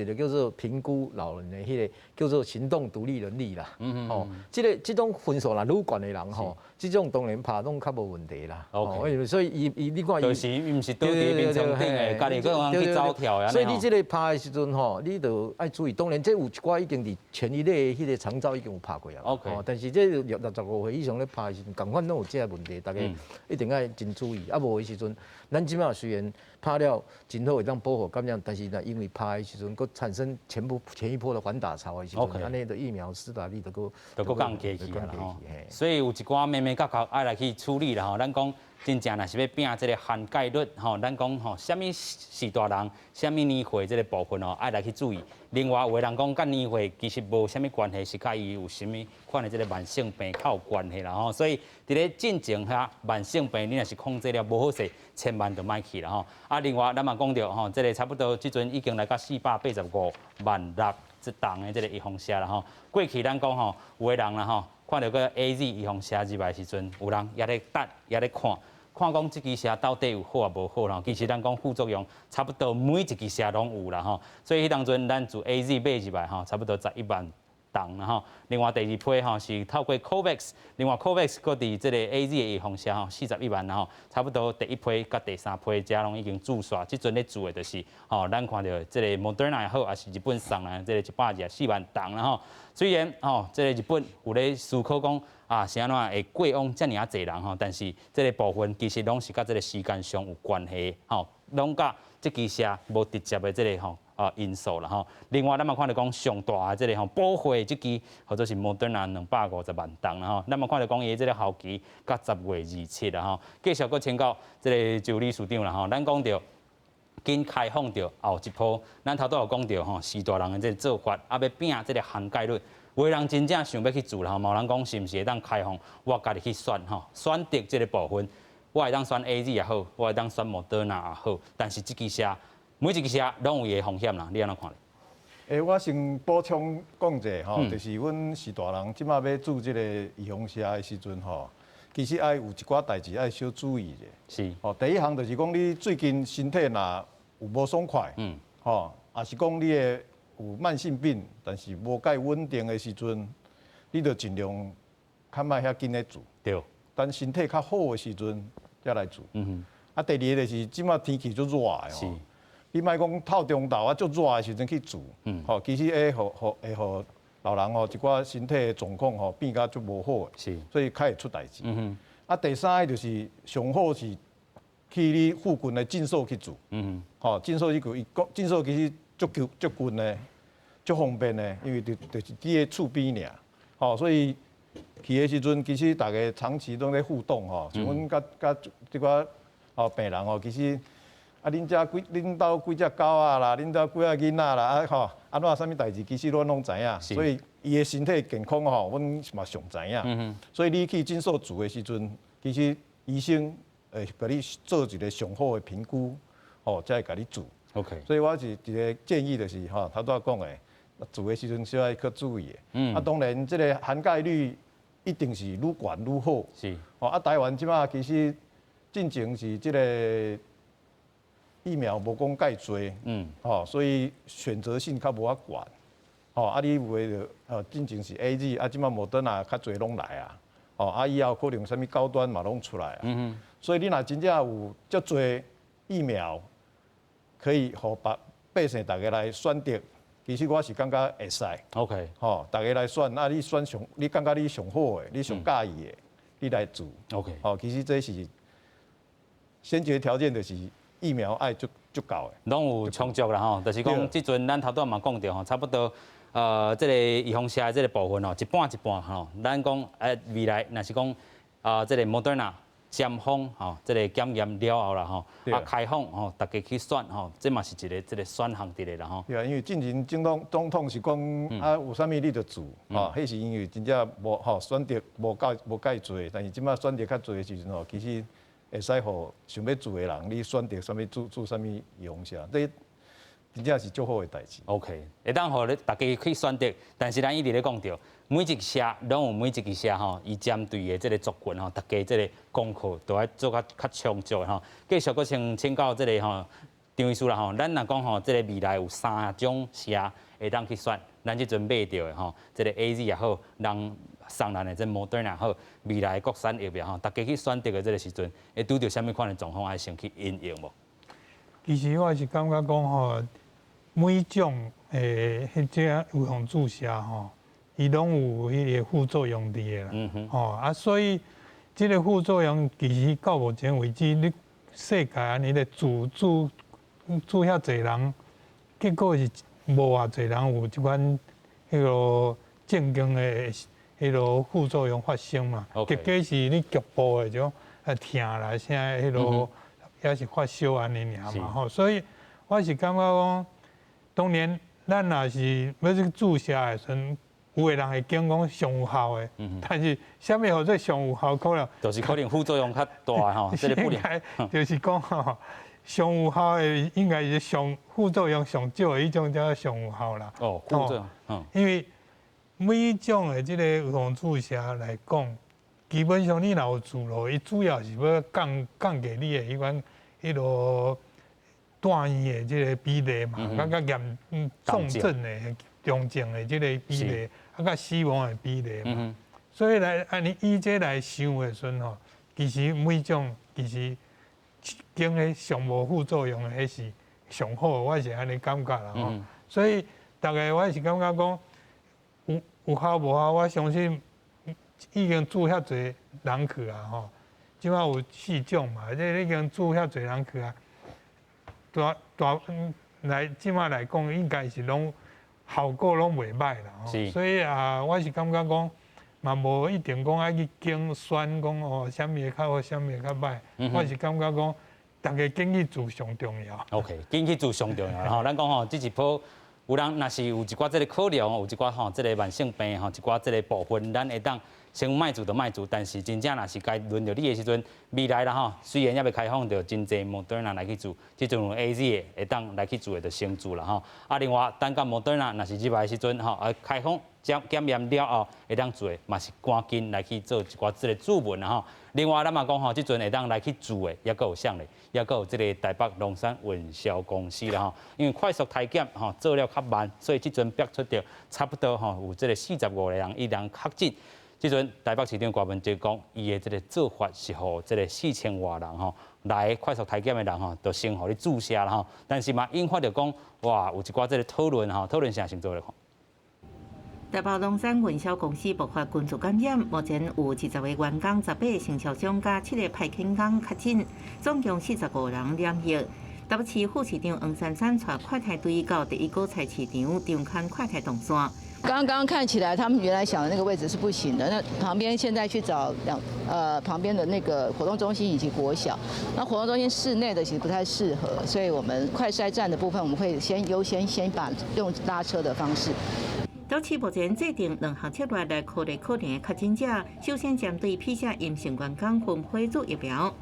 個叫做評估老人的彼個叫做行動獨立能力啦。哦，這個這種分數若愈懸的人吼，這種當然拍攏較無問題啦。 OK，所以伊伊你看伊，就是伊毋是倒佇眠床頂的，家己閣通去走跳所以你這個拍的時陣吼，你就愛注意。當然，這有一寡已經佇前一類彼個長照已經有拍過啊。 但是這65歲以上咧拍的時陣，仝款攏有這個問題，大家一定愛真注意。啊，無的時陣，咱這擺雖然拍了真好會當保護感染，但是若因為拍的時陣，閣產生前一波的反打潮的時陣，按呢的疫苗施打率就閣就閣降低去啦吼。所以有一寡眉眉角角愛來去處理啦吼。咱講真正若是欲拚這个涵蓋率吼，咱講吼，啥物序大人，啥物年歲這个部分吼，愛來去注意。另外有的人講，佮年歲其實無啥物關係，是佮伊有啥物款的這个慢性病較有關係啦吼。所以佇咧進前遐慢性病，你若是控制了無好勢，千萬就莫去啦吼。啊，另外咱嘛講著吼，這个差不多這陣已經來到485萬六這筒的這个預防射啦吼。過去咱講吼，有的人啦吼，看著個 AZ 預防射入來時陣，有人猶咧等，猶咧看。看講這支射到底有好抑無好啦？其實咱講副作用差不多每一支射攏有啦吼，所以彼當陣咱自 AZ 買入來吼，差不多11萬筒啦吼。另外第二批吼是透過 COVAX，另外 COVAX 閣佇這个 AZ 的預防射吼41萬吼，差不多第一批佮第三批遮攏已經注煞。這陣咧注的就是吼，咱看著這個 Moderna 也好，抑是日本送來這個124萬筒啦吼。雖然吼，這個日本有咧思考講啊，是按怎會過往遮爾仔濟人吼，但是這个部分其實攏是佮這个時間上有關係吼，攏佮這支射無直接的這个吼啊因素啦吼。另外，咱嘛看著講上大的這个吼保護的這支，號做是 Moderna 250萬筒啦吼。咱嘛看著講伊這个效期到10月27啦吼。繼續閣請教這个周理事長啦吼，咱講著緊開放著後一波，咱頭拄有講著吼，序大人的這个做法，啊欲拚這个涵蓋率。有的人真正想欲去注啦吼，嘛有人講是毋是會當開放，我家己去選吼，選擇這個部分，我會當選 AZ 也好，我會當選莫德納也好，但是這支射每一支射攏有伊的風險啦，你按怎看咧？欸，我先補充講者吼，就是阮序大人這馬欲注這个預防射的時陣吼，其實愛有一寡代誌愛小注意者。吼，第一項就是講你最近身體若有無爽快，吼，抑是講你的有慢性病，但是無蓋穩定的時陣，你就盡量較莫遐緊咧注。等身體較好的時陣才來注。啊，第二个就是這馬天氣足熱的吼，你莫講透中晝啊，足熱的時陣去注。吼，其實會予予會予老人吼一寡身體的狀況吼變甲足無好的。所以較會出代誌。啊，第三个就是上好是去你附近的診所去注。吼，診所去伊講診所其實足夠足近的，足方便的，因為就是佇咧厝邊爾，吼，所以去的時陣，其實大家長期攏咧互動吼，像阮佮佮這寡吼病人吼，其實啊，恁遮幾恁兜幾隻狗仔啦，恁兜幾个囡仔啦，啊吼，按怎啥物代誌，其實阮攏知影，所以伊的身體健康吼，阮嘛上知影。所以你去診所注的時陣，其實醫生會共你做一個上好的評估，吼，才會共你注。 所以我是一個建議，就是吼，頭拄仔講的，注的時陣小愛較注意的。啊，當然這个涵蓋率一定是愈懸愈好。哦，啊，台灣這馬其實進前是這个疫苗無講蓋濟，吼，所以選擇性較無遐懸。吼，啊，你有的就進前是 AZ，啊，這馬莫德納較濟攏來啊。哦，啊，以後可能啥物高端嘛攏出來啊。所以你若真正有遮濟疫苗，可以予百百姓逐家來選擇，其實我是感覺會使。 吼，逐家來選，啊，你選上，你感覺你上好的，你上佮意的，你來注。 吼，其實這是先決條件，就是疫苗愛足足夠的。攏有充足啦吼，就是講這陣咱頭拄嘛講著吼，差不多這个預防射的這个部分吼，一半一半吼。咱講未來若是講啊，這个莫德納尖峰吼，這个檢驗了後啦吼，啊開放吼，大家去選吼，這嘛是一个這个選項佇咧啦吼。對啊，因為進前總統是講啊，有啥物你就注，吼，彼是因為真正無吼選擇無夠無蓋濟，但是這馬選擇較濟的時陣吼，其實會使予想欲注的人，你選擇啥物注注啥物預防射，這真正是足好的代誌。 OK，會當予你大家去選擇，但是咱一直咧講著，每一射攏有每一支射吼，伊針對的這个族群吼，大家這个功課都愛做較較充足的吼。繼續閣先請教這个吼張醫師啦吼，咱若講吼，這个未來有三種射會當去選，咱這陣買著的吼，這个 AZ 也好，人送咱的這莫德納也好，未來國產疫苗吼，大家去選擇的這个時陣，會拄著啥物款的狀況，愛先去因應無？其實我是感覺講吼，每種彼隻預防注射吼，伊攏有彼個副作用佇的啦。吼啊，所以這个副作用其實到目前為止，你世界按呢咧注注注遐濟人，結果是無偌濟人有這款彼个正經的彼个副作用發生嘛。結果是你局部的這種，疼啦，啥彼落抑是發燒按呢爾嘛吼，所以我是感覺講，當然咱若是欲去注射的時陣，有的人會驚講上有效的，但是啥物號做上有效可能，就是可能副作用較大吼，這个不應該就是講吼，上有效的應該是上副作用上少的彼種才上有效啦。哦，副作用，因為每一種的這个預防注射來講，基本上你若有注落，伊主要是欲降低你的彼款彼落住院的這个比例嘛，較嚴重症的重症的這个比例，啊，佮死亡的比例嘛。所以來按呢以這來想的時陣吼，其實每種其實揀彼上無副作用的，彼是上好的，我是按呢感覺啦吼。所以逐个我是感覺講有效無效，我相信已經注遐濟人去啊吼。這擺有四種嘛，這已經注遐濟人去啊。大大來這擺來講，應該是攏效果攏袂䆀啦吼。所以啊，我是感覺講嘛，無一定講愛去揀選講哦，啥物會較好，啥物會較䆀。我是感覺講，逐家緊去注上重要。 OK，緊去注上重要吼。咱講吼，這一波有人若是有一寡這个考量，有一寡吼這个慢性病吼，一寡這个部分，咱會當先莫注就莫注，但是真正若是該輪著你的時陣，未來啦吼，雖然猶未開放，著真濟莫德納來去注，這陣有 AZ 的會當來去注的，就先注啦吼。啊，另外等到莫德納若是入來的時陣吼，啊開放檢檢驗了後，會當注的，嘛是趕緊來去做一寡這个注文啦吼。另外，咱嘛講吼，這陣會當來去注的，抑閣有啥咧？抑閣有這个台北龍山運銷公司啦吼。因為快速篩檢吼做了較慢，所以這陣逼出著差不多吼有這个45個人伊人確診。這陣台北市長柯文哲講，伊的這个做法是予這个4000外人吼來快速篩檢的人吼，就先予你注射啦吼。但是嘛引發著講，哇，有一寡這个討論吼，討論啥先做來看。台北龍山運銷公司爆發群組感染，目前有20個員工、18個承銷商佮7個派遣工確診，總共45人染疫。台北市副市長黃珊珊帶快篩隊到第一果菜市場張牽快篩動線。剛剛看起來，他們原來想的那個位置是不行的。那旁邊現在去找旁邊的那個活動中心以及國小，那活動中心室內的其實不太適合，所以我們快篩站的部分，我們會先優先先把用拉車的方式。台北市目前制定兩項策略來考慮可能的確診者，首先針對 PCR 陰性員工分批注疫苗。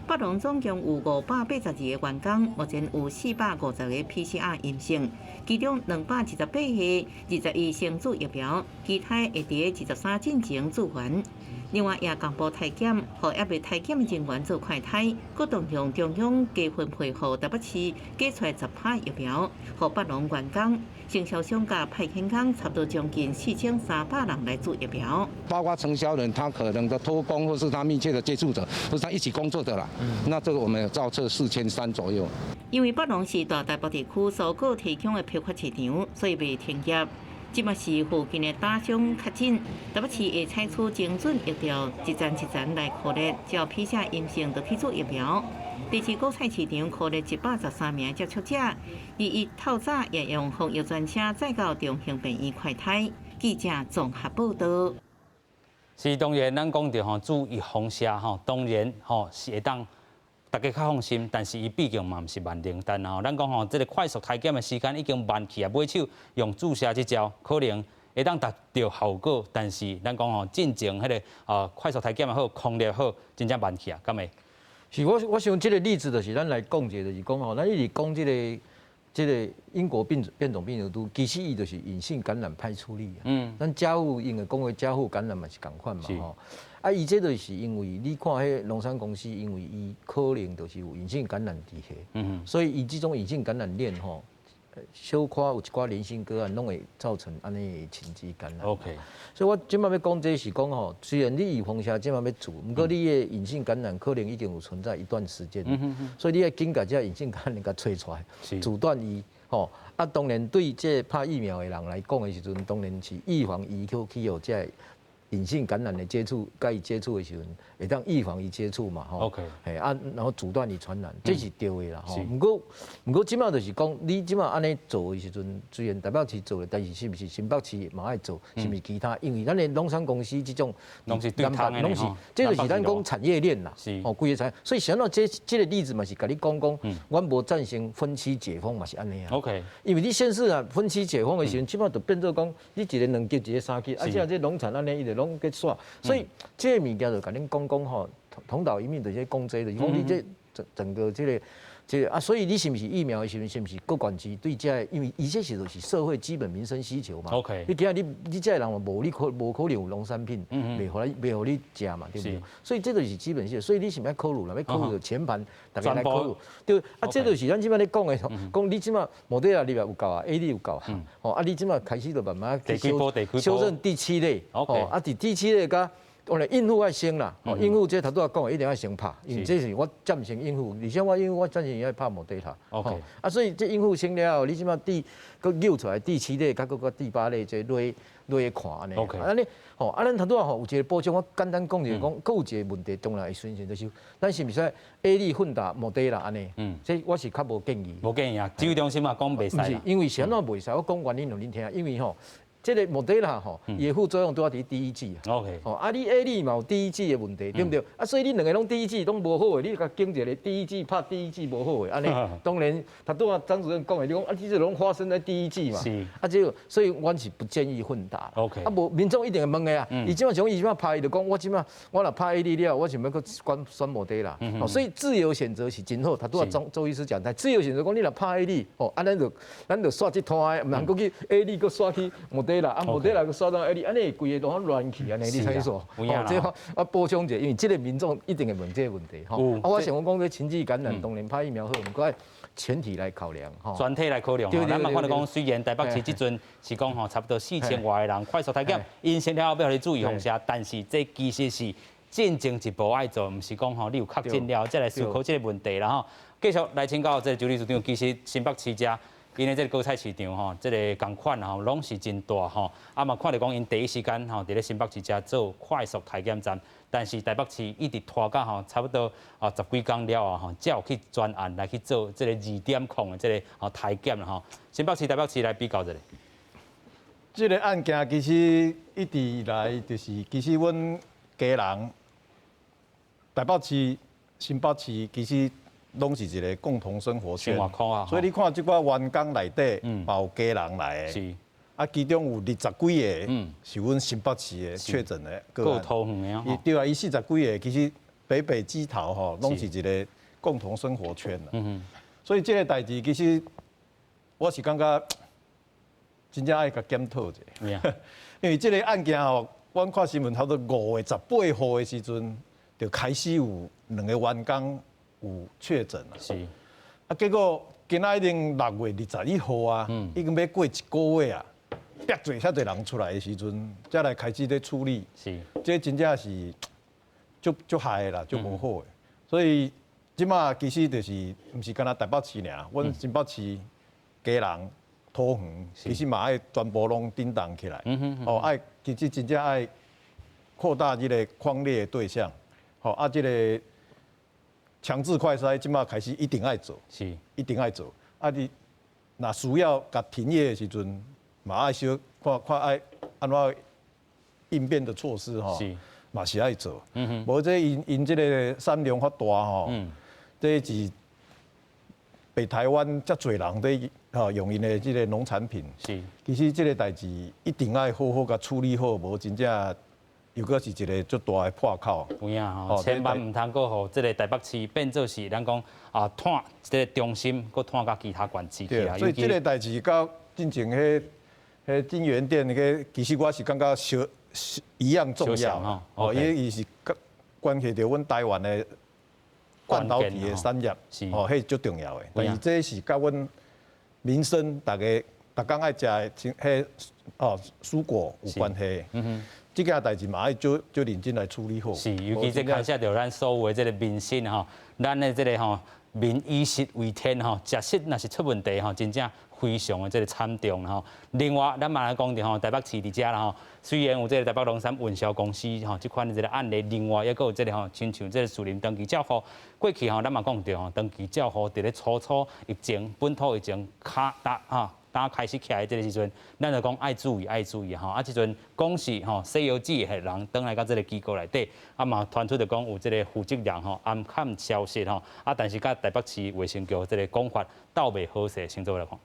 北榮總共有582個員工，目前有450個 PCR 陰性，其中228個21先注疫苗，其他會佇23進前注完。另外，也公布篩檢，予猶未篩檢的人員做快篩，閣動用中央加分配予台北市加出來10劑疫苗，予北榮員工、承銷商佮派遣工差不多將近4300人來注疫苗。包括承銷人，他可能的托工或是他密切的接觸者，或是他一起工作的啦。那這個我們有造冊4300左右。因為北榮是大台北地區蔬果提供的批發市場，所以袂停業。這馬是附近的打商確診，台北市會採取精準疫調，一層一層來確認，只要 PCR 陰性就去注疫苗。第二果菜市場確認113名接觸者，21透早也用防疫專車載到中興病院快篩。記者綜合報道。是當然，咱講著吼，注預防射吼，當然吼是會當大家較放心，但是伊畢竟嘛毋是萬靈丹吼。咱講吼，這个快速篩檢的時間已經慢去啊，尾手用注射這招可能會當達到效果，但是咱講吼，進前彼个快速篩檢也好，抗力好，真正慢去啊，敢會？是我想這个例子就是咱來講一下，就是講吼，咱一直講這個英國變種病毒株，其實伊就是隱性感染歹處理。咱家父因為講的家父感染嘛是仝款嘛吼。啊，伊這就是因為你看彼龍山公司，因為伊可能就是有隱性感染佇彼，所以伊這種隱性感染鏈吼，小可有一寡零星個案，攏會造成按呢群聚感染。 所以我這擺欲講這是講吼，雖然你預防射這擺欲注，毋過你的隱性感染可能已經有存在一段時間，所以你愛緊共這隱性感染共揣出來，阻斷伊吼。啊，當然對這拍疫苗的人來講的時陣，當然是預防伊去予這個。隐性感染的接触，佮伊接触的时阵，會當預防伊接觸嘛，吼。 嘿啊，然後阻斷伊傳染，這是對的啦，吼。毋過這馬就是講，你這馬按呢做的時陣，雖然台北市做的，但是是毋是新北市嘛愛做，是毋是其他？因為咱的農產公司這種，攏是對通的，攏是，這就是咱講產業鏈啦，哦，規个產業。所以想到這個例子嘛，是共你講講，阮無贊成分區解封嘛，是按呢啊。 因為你縣市啊分區解封的時陣，這馬就變做講，你一个兩級，一个三級，啊，這這農產按呢，伊就攏去煞，所以這個物件就共恁講講吼，同島一命就是講這個，就是講你這整整個這個啊，所以你是毋是疫苗的時陣，是毋是各縣市對這個，因為伊這是就是社會基本民生需求嘛。 你今仔你這个人嘛無你可無可能有農產品，袂予你食嘛，對不對？所以這就是基本需求，所以你是毋是愛考慮啦？欲考慮全盤逐家來考慮。對，啊，這就是咱這馬咧講的，講你這馬莫德納入來有夠啊，AZ 有夠啊，吼啊，你這馬開始就慢慢去修正第七類，吼啊，佇第七類佮。當然孕婦愛先啦，孕婦這頭拄仔講的一定愛先拍，因為這是我贊成孕婦，而且我孕婦我贊成愛拍莫德納。 啊，所以這孕婦先了後，你這馬第閣扭出來第七類，佮閣閣第八類這落落去看按呢。 按呢，吼，啊，咱頭拄仔吼有一個補充，我簡單講一下，講閣有一個問題，當然會出現，就是咱是毋是 AZ 混打莫德納按呢？這我是較無建議。無建議啊，指揮中心嘛講袂使。毋是，因為是按怎袂使？我講原因予恁聽，因為吼。這個莫德納吼，伊的副作用拄仔佇第一劑。 吼，啊，你 AZ 嘛有第一劑的問題，對毋對？啊，所以你兩个攏第一劑攏無好的，你共揀一个第一劑拍第一劑無好的，按呢，當然，頭拄仔張主任講的，你講啊，這個攏發生在第一劑嘛。啊，這個，所以阮是不建議混打。 啊，無民眾一定會問的啊。伊這馬像伊這馬拍，伊就講我這馬我若拍 AZ 了，我想欲閣選選莫德納。所以自由選擇是真好。頭拄仔周醫師講，但自由選擇講你若拍 AZ，吼，啊，咱就煞這攤的，毋通閣去 AZ 閣煞去莫德納，啊，莫德納閣煞轉 AZ，按呢規个攏亂去按呢，你知影無？哦，這我補充一下，因為這個民眾一定會問這個問題。吼，啊，我想講這群聚感染，當然拍疫苗好，毋過全體來考量，吼。全體來考量。咱嘛看著講，雖然台北市這陣是講吼，差不多4000外个人快速篩檢，陰性了後欲予你注意放下，但是這其實是進前一步愛做，毋是講吼你有確診了才來思考這個問題啦吼。繼續來請教這個周理事長，其實新北市遮。𪜶的這個果菜市場吼，這个仝款吼，攏是真大吼。啊嘛看著講，𪜶第一時間吼，佇咧新北市遮做快速篩檢站，但是台北市一直拖到吼，差不多啊十幾工了後吼，才有去專案來去做這个2.0的這个吼篩檢啦吼。新北市、台北市來比較一下。這个案件其實一直以來就是，其實阮家人台北市、新北市其實。攏是一个共同生活圈，所以你看這寡員工內底，嘛有家人來的，啊，其中有20幾个是阮新北市的確診的個案。對啊，伊40幾个，其實北北基桃吼，攏是一个共同生活圈。所以這个代誌其實我是感覺真正愛共檢討一下，因為這个案件吼，阮看新聞差不多5月18號的時陣，就開始有兩个員工。有確診啊，啊，結果今仔已經6月21號啊，已經欲過一個月啊，逼濟遐濟人出來的時陣，才來開始咧處理，這真正是足足害的啦，足無好的。所以這馬其實就是毋是干焦台北市爾，阮新北市基隆、桃園，其實嘛愛全部攏叮當起來，哦，愛其實真正愛擴大這个匡列的對象，吼啊，這个。強制快篩，這馬開始一定愛做，一定愛做。啊，你若需要共停業的時陣，嘛愛小看看愛按怎應變的措施吼，嘛是愛做。無這𪜶𪜶這个產量遐大吼，這是北台灣遮濟人佇吼用𪜶的這个農產品。其實這个代誌一定愛好好共處理好，無真正。又閣是一个足大的破口。有影吼，千萬毋通閣予這个台北市變做是咱講啊，湠這个中心，閣湠佮其他縣市去啊。所以這个代誌佮進前彼金源店彼个，其實我是感覺相一樣重要。哦，因為伊是關係著阮台灣的半導體的產業，哦，彼足重要的。但是這是佮阮民生逐家逐工愛食的，彼哦蔬果有關係。這件代誌嘛愛足足認真來處理好。是，尤其這牽涉著咱所有的這个民生吼，咱的這个吼民以食為天吼，食食若是出問題吼，真正非常的這個慘重吼。另外，咱嘛來講著吼，台北市佇遮啦吼，雖然有這個台北龍山運銷公司吼，這款的這個案例，另外抑閣有這個吼，親像這個士林長期照護，過去吼，咱嘛講著吼，長期照護佇咧初初疫情本土疫情較大吼。剛開始起來這個時陣，咱就講愛注意，愛注意吼。啊，這陣講是吼西藥劑的人轉來到這個機構內底，啊嘛傳出就講有這個負責人吼暗崁消息吼，啊，但是佮台北市衛生局這個講法鬥袂好勢，先做來看。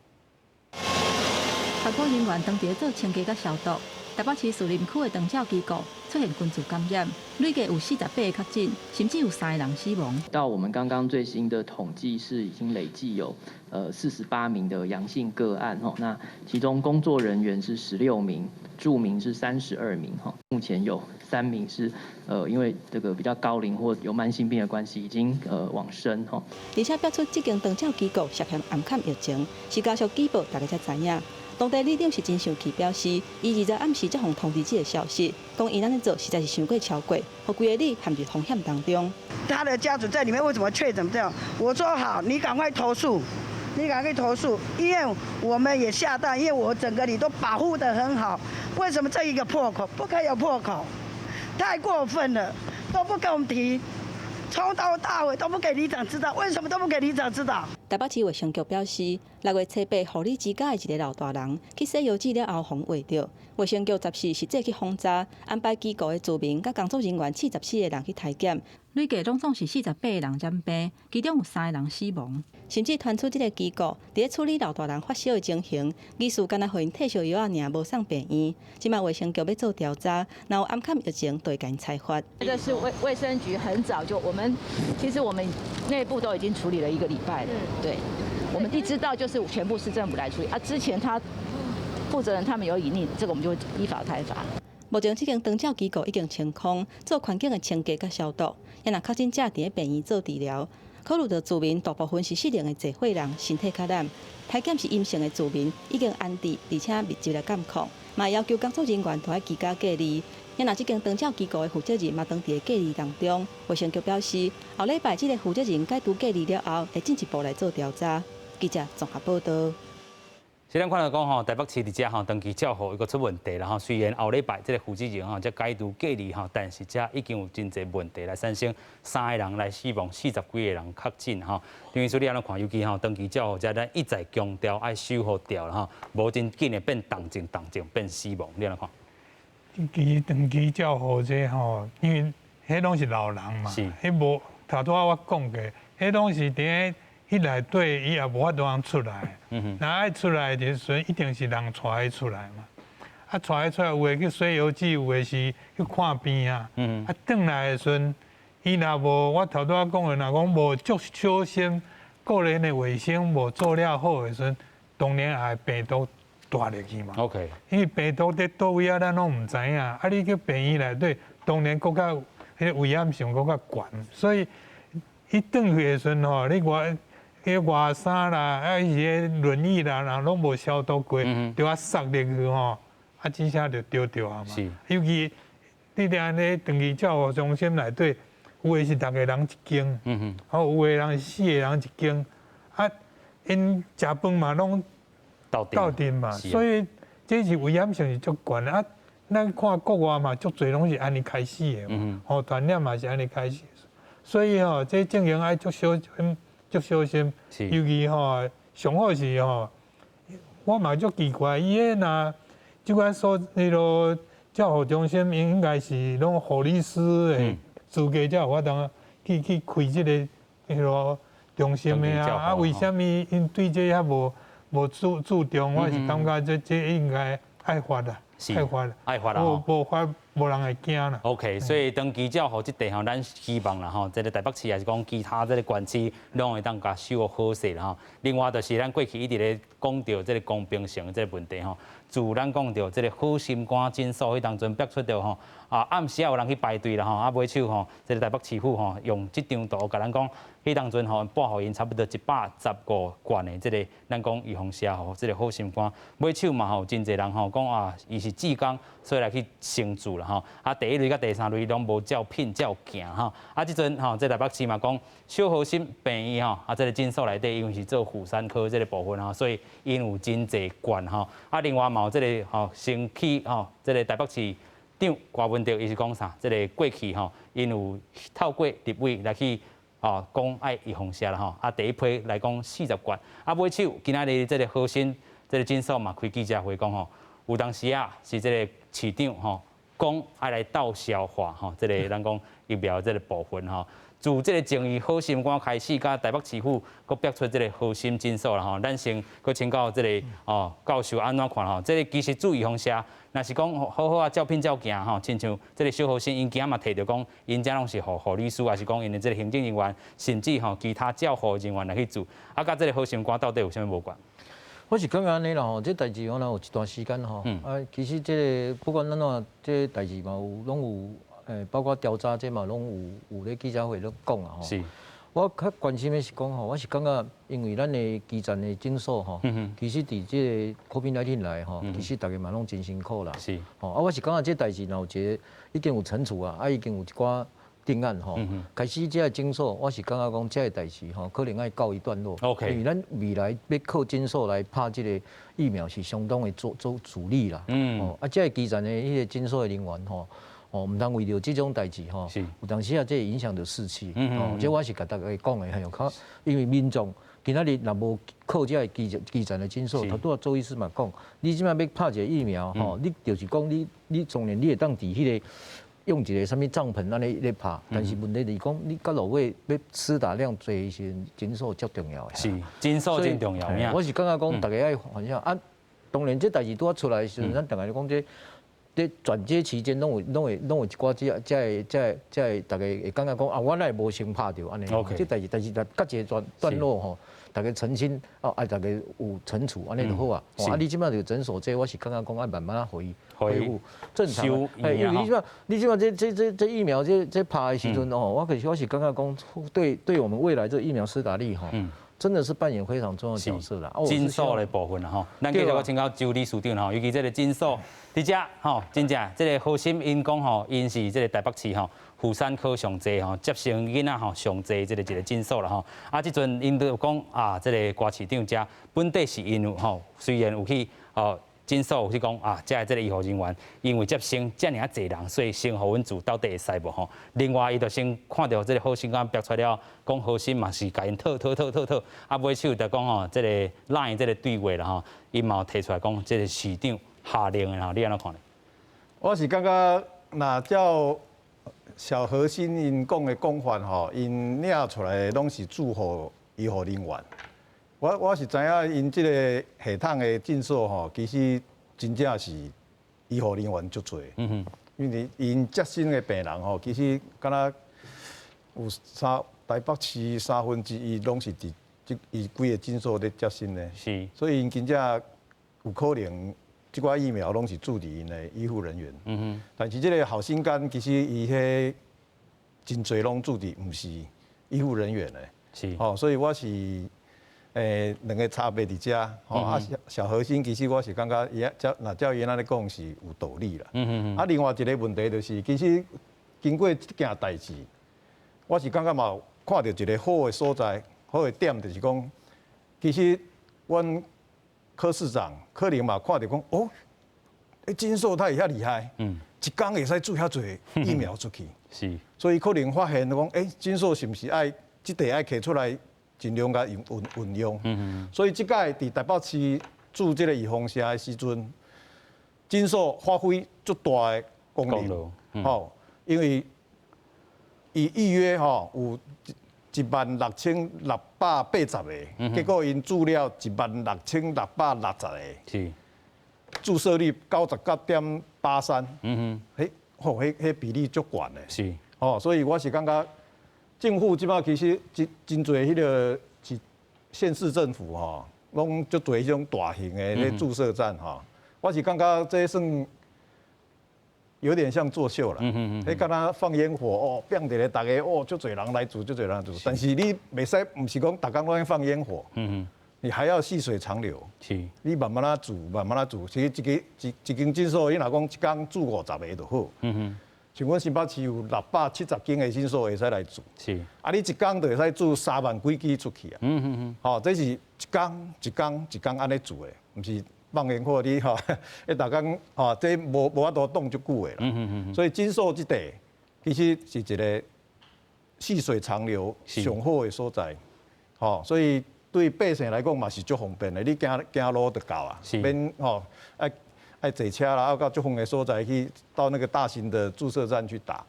醫護人員當地做清潔佮消毒，台北市士林區的長照機構出現群聚感染，累計有48個確診，甚至有三個人死亡。到我們剛剛最新的統計是已經累計有48名的陽性個案吼，那其中工作人員是16名，住民是32名哈。目前有3名是因為這個比較高齡或有慢性病的關係，已經往生吼。而且爆出這間長照機構涉嫌暗崁疫情，是家屬舉報，大家才知影。當地里長是真生氣，表示伊20暗時才予通知這個消息，講𪜶按呢做實在是傷過超過，予規个里陷入風險當中。他的家屬在裡面為什麼確診這樣？我說好，你趕快投訴，你趕快投訴，因為我們也嚇到，因為我整個里都保護得很好，為什麼這一個破口不可以有破口？太過分了，都不跟我們提，從頭到尾都不給里長知道，為什麼都不給里長知道？台北市衛生局表示，6月初8護理之家的一個老大人去洗藥劑了後，予人囥著。衛生局十四實際去訪查，安排機構的住民佮工作人員44個人去篩檢，累計攏總是48個人染病，其中有三個人死亡。甚至傳出這個機構佇咧處理老大人發燒的情形，疑似干焦予𪜶退燒藥仔爾，無送病院。這馬衛生局欲做調查，若有暗崁疫情，就會共𪜶裁罰。這是衛生局很早就，我們其實我們內部都已經處理了一個禮拜了。對，我們一知道就是全部市政府來處理啊。之前他負責人他們有隱匿，這個我們就依法開罰。目前這間長照機構已經清空，做環境的清潔佮消毒，也若確診者佇咧病院做治療。考慮到住民大部分是失能的濟歲人，身體較懶，篩檢是陰性的住民已經安置，而且密集來監控，嘛要求工作人員都愛居家隔離。也若這間長照機構的負責人嘛當佇咧隔離當中，衛生局表示，後禮拜這個負責人解除隔離了後，會進一步來做調查。記者綜合報道。是咱看著講吼，台北市佇遮吼，長期照護伊閣出問題啦吼。雖然後禮拜這個負責人吼才解除隔離吼，但是遮已經有真濟問題來產生，三個人來死亡，40幾個人確診吼。因為說你按呢看，尤其吼長期照護遮，咱一再強調愛守護掉啦吼，無真緊會變重症，重症變死亡，你按呢看？其實長期照護這吼，因為彼攏是老人嘛，彼無頭拄仔我講過，彼攏是佇咧彼內底，伊也無法度通出來。若愛出來的時陣，一定是人帶伊出來嘛。啊，帶伊出來，有的去洗藥劑，有的是去看病啊。啊，轉來的時陣，伊若無我頭拄仔講的，若講無足小心，個人的衛生無做了好的時陣，當然也會病毒帶入去嘛。 因為病毒佇佗位啊，咱攏毋知影。啊，你去病院內底，當然閣較彼個危險性閣較懸。所以，伊轉去的時陣吼，你外彼外衫啦，啊，伊是彼輪椅啦，若攏無消毒過，就啊塞入去吼，啊，真正就著著啊嘛。尤其你佇按呢長期照護中心內底，有的是逐个人一間，吼，有的人是四個人一間，啊，𪜶食飯嘛攏鬥陣嘛，所以這是危險性是足懸的啊。咱看國外嘛，足濟攏是按呢開始的嘛，吼，傳染嘛是按呢開始，所以吼，這情形愛足小心，足小心，尤其吼，上好是吼，我嘛足奇怪，伊彼若這款所彼囉照護中心應該是攏護理師的資格才有法度去開這個彼囉中心的啊，啊，為啥物𪜶對這遐無注重？我是感覺這應該愛罰啦，愛罰，愛罰啦，無罰無人會驚啦。 OK，所以長期照護這塊吼，咱希望啦吼，這個台北市抑是講其他這個縣市，攏會當共守好勢啦吼。另外就是咱過去一直咧講著這個公平性這個問題吼，自咱講著這個好心肝診所彼當陣爆出著吼，啊暗時仔有人去排隊啦吼，啊尾手吼，這個台北市府吼用這張圖共咱講，彼當陣吼，撥予𪜶差不多115罐的這个咱講預防射吼，這个好心肝。尾手嘛吼，真濟人吼講啊，伊是志工，所以來去承注啦吼。啊，第一類佮第三類攏無照品照行吼。啊，這陣吼，這台北市嘛講小和心病院吼，啊，這个診所內底因為是做婦產科這个部分吼，所以𪜶有真濟罐吼。啊，另外嘛有這个吼，先去吼，這个台北市長柯文哲伊是講啥？這个過去吼，𪜶有透過立委來去。哦，講愛預防射啦吼，啊，第一批來講40罐，啊，尾手今仔日這个好心這个診所嘛開記者會講吼，有當時啊是這个市長吼講愛來鬥消化吼，這个咱講疫苗這个部分吼，自這个前醫好心肝開始，佮台北市府閣逼出這个好心診所啦吼，咱先閣請教這个哦教授按怎看吼？這个其實注預防射，若是講好好啊照品照行吼，親像這个小和心𪜶今仔嘛提著講，𪜶遮攏是予護理師，抑是講𪜶的這个行政人員，甚至吼其他照護人員來去做，啊，佮這个好心肝到底有啥物無仝？我是感覺按呢啦吼，這代誌可能有一段時間吼，啊，其實這个不管按怎，這个代誌嘛有攏有，包括調查這嘛攏有咧記者會咧講啊吼。我較關心的是講吼，我是感覺因為咱的基層的診所吼，其實佇這个 COVID-19 來吼，其實大家嘛攏真辛苦啦。吼啊，我是感覺這代誌若有一个已經有懲處啊，啊已經有一寡定案吼，開始這个診所，我是感覺講這个代誌吼，可能愛告一段落。 因為咱未來欲靠診所來拍這个疫苗是相當的做做主力啦。哦，啊，這个基層的彼个診所的人員吼。哦，毋通為著這種代誌吼，有當時啊，這會影響著士氣。哦，這我是共大家講的，很有較，因為民眾今仔日若無靠這个基層的診所，頭拄仔周醫師嘛講，你這擺欲拍一个疫苗吼，你就是講你當然你會當佇彼个用一个啥物帳篷按呢咧拍，但是問題是講你到落尾欲施打量濟的時陣，診所足重要的。是，診所真重要。我是感覺講，大家愛反正啊，當然這代誌拄仔出來的時陣，咱逐家講這。佇轉接期間，攏有一寡這個，大家會感覺講啊，我哪會無先拍著按呢？這代誌，但是若隔一個段落吼，大家澄清哦，啊，大家有懲處按呢就好啊。啊，你這擺這個診所這，我是感覺講愛慢慢仔予伊恢復正常。因為你這擺這疫苗這拍的時陣哦，我可是我是感覺講，對我們未來這疫苗施打率吼，真的是扮演非常重要的角色啦。診所的部分啦吼，咱繼續閣請教周理事長吼，尤其這个診所佇遮吼，真正這个好心𪜶講吼，𪜶是這个台北市吼婦產科上濟吼，接生囡仔吼上濟這个一个診所啦吼。啊，這陣𪜶就講啊，這个柯市長遮本底是𪜶有吼，雖然有去哦。診所有去講啊，遮的這个醫護人員因為接生遮爾仔濟人，所以先予阮注到底會使無吼？另外，伊就先看著這个好心肝逼出了，講好心嘛是共𪜶套套套套套，啊尾手就講吼，這个 LINE 這个對話啦吼，伊嘛有提出來講，這个市長下令的吼，你按怎看呢？我是感覺，若照小和心𪜶講的講法吼，𪜶領出來的攏是注予醫護人員。我是知影𪜶這个系統的診所吼，其實真正是醫護人員足濟。因為𪜶接生的病人吼，其實敢若有三台北市1/3攏是佇這伊規个診所咧接生的。所以𪜶真正有可能這寡疫苗攏是注佇𪜶的醫護人員。但是這个好心肝其實伊彼真濟攏注佇毋是醫護人員的。吼，所以我是。兩个差別佇遮，吼啊小和心其實我是感覺伊照若照伊按呢講是有道理啦。啊，另外一个問題就是，其實經過這件代誌，我是感覺嘛有看著一个好的所在，好的點就是講，其實阮柯市長可能嘛看著講，哦，欸診所他會遐厲害，一工會使注遐濟疫苗出去，所以可能發現講，欸，診所是毋是愛這塊愛提出來？盡量共運運用，所以這擺佇台北市注這个預防射的時陣，診所發揮足大的功能，吼，因為伊預約吼有16,680個，結果𪜶注了16,660個，注射率99.83，彼吼彼彼比例足懸的，吼，所以我是感覺。政府這擺其實真真濟彼个是縣市政府吼，攏足濟彼種大型的咧注射站吼。我是感覺這算有點像作秀啦。彼敢若放煙火哦，變佇咧逐家哦，足濟人來注，足濟人來注。但是你袂使，毋是講逐工攏放煙火。你還要細水長流。你慢慢仔注，慢慢仔注。其實一個一一間診所，你若講一工注50個就好。像阮新北市有670間的診所會使來注。啊，你一工就會使注3萬幾劑出去啊。吼，這是一工一工一工按呢注的，毋是放煙火你吼，彼逐工吼，這無法度擋足久的啦。所以診所這塊其實是一個細水長流上好的所在。吼，所以對百姓來講嘛是足方便的，你行行路就到啊，免吼愛愛坐車啦，愛到足遠的所在去到那個大型的注射站去打。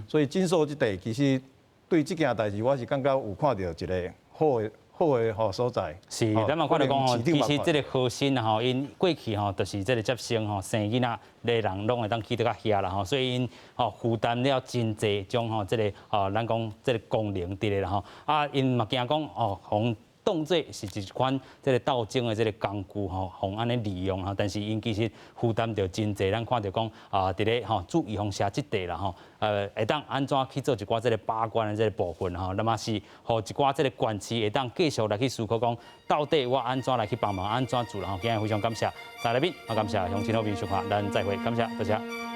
所以診所這塊其實對這件代誌，我是感覺有看到一個好的吼所在。是，咱嘛看著講吼，其實這個核心吼，𪜶過去吼，就是這個接生吼，生囡仔的人攏會當去到遐啦吼，所以𪜶吼負擔了真濟種吼，這個吼，咱講這個功能佇咧啦吼，啊，𪜶嘛驚講哦，予當做是一款這個鬥爭的這個工具吼，予按呢利用吼，但是𪜶其實負擔著真濟，咱看著講啊，佇咧吼注預防射這塊啦吼，會當按怎去做一寡這個把關的這個部分吼，那麼是予一寡這個縣市會當繼續來去思考講，到底我按怎來去幫忙，按怎做啦吼。今日非常感謝三來賓，也感謝鄉親好朋友收看，咱再會，感謝，多謝。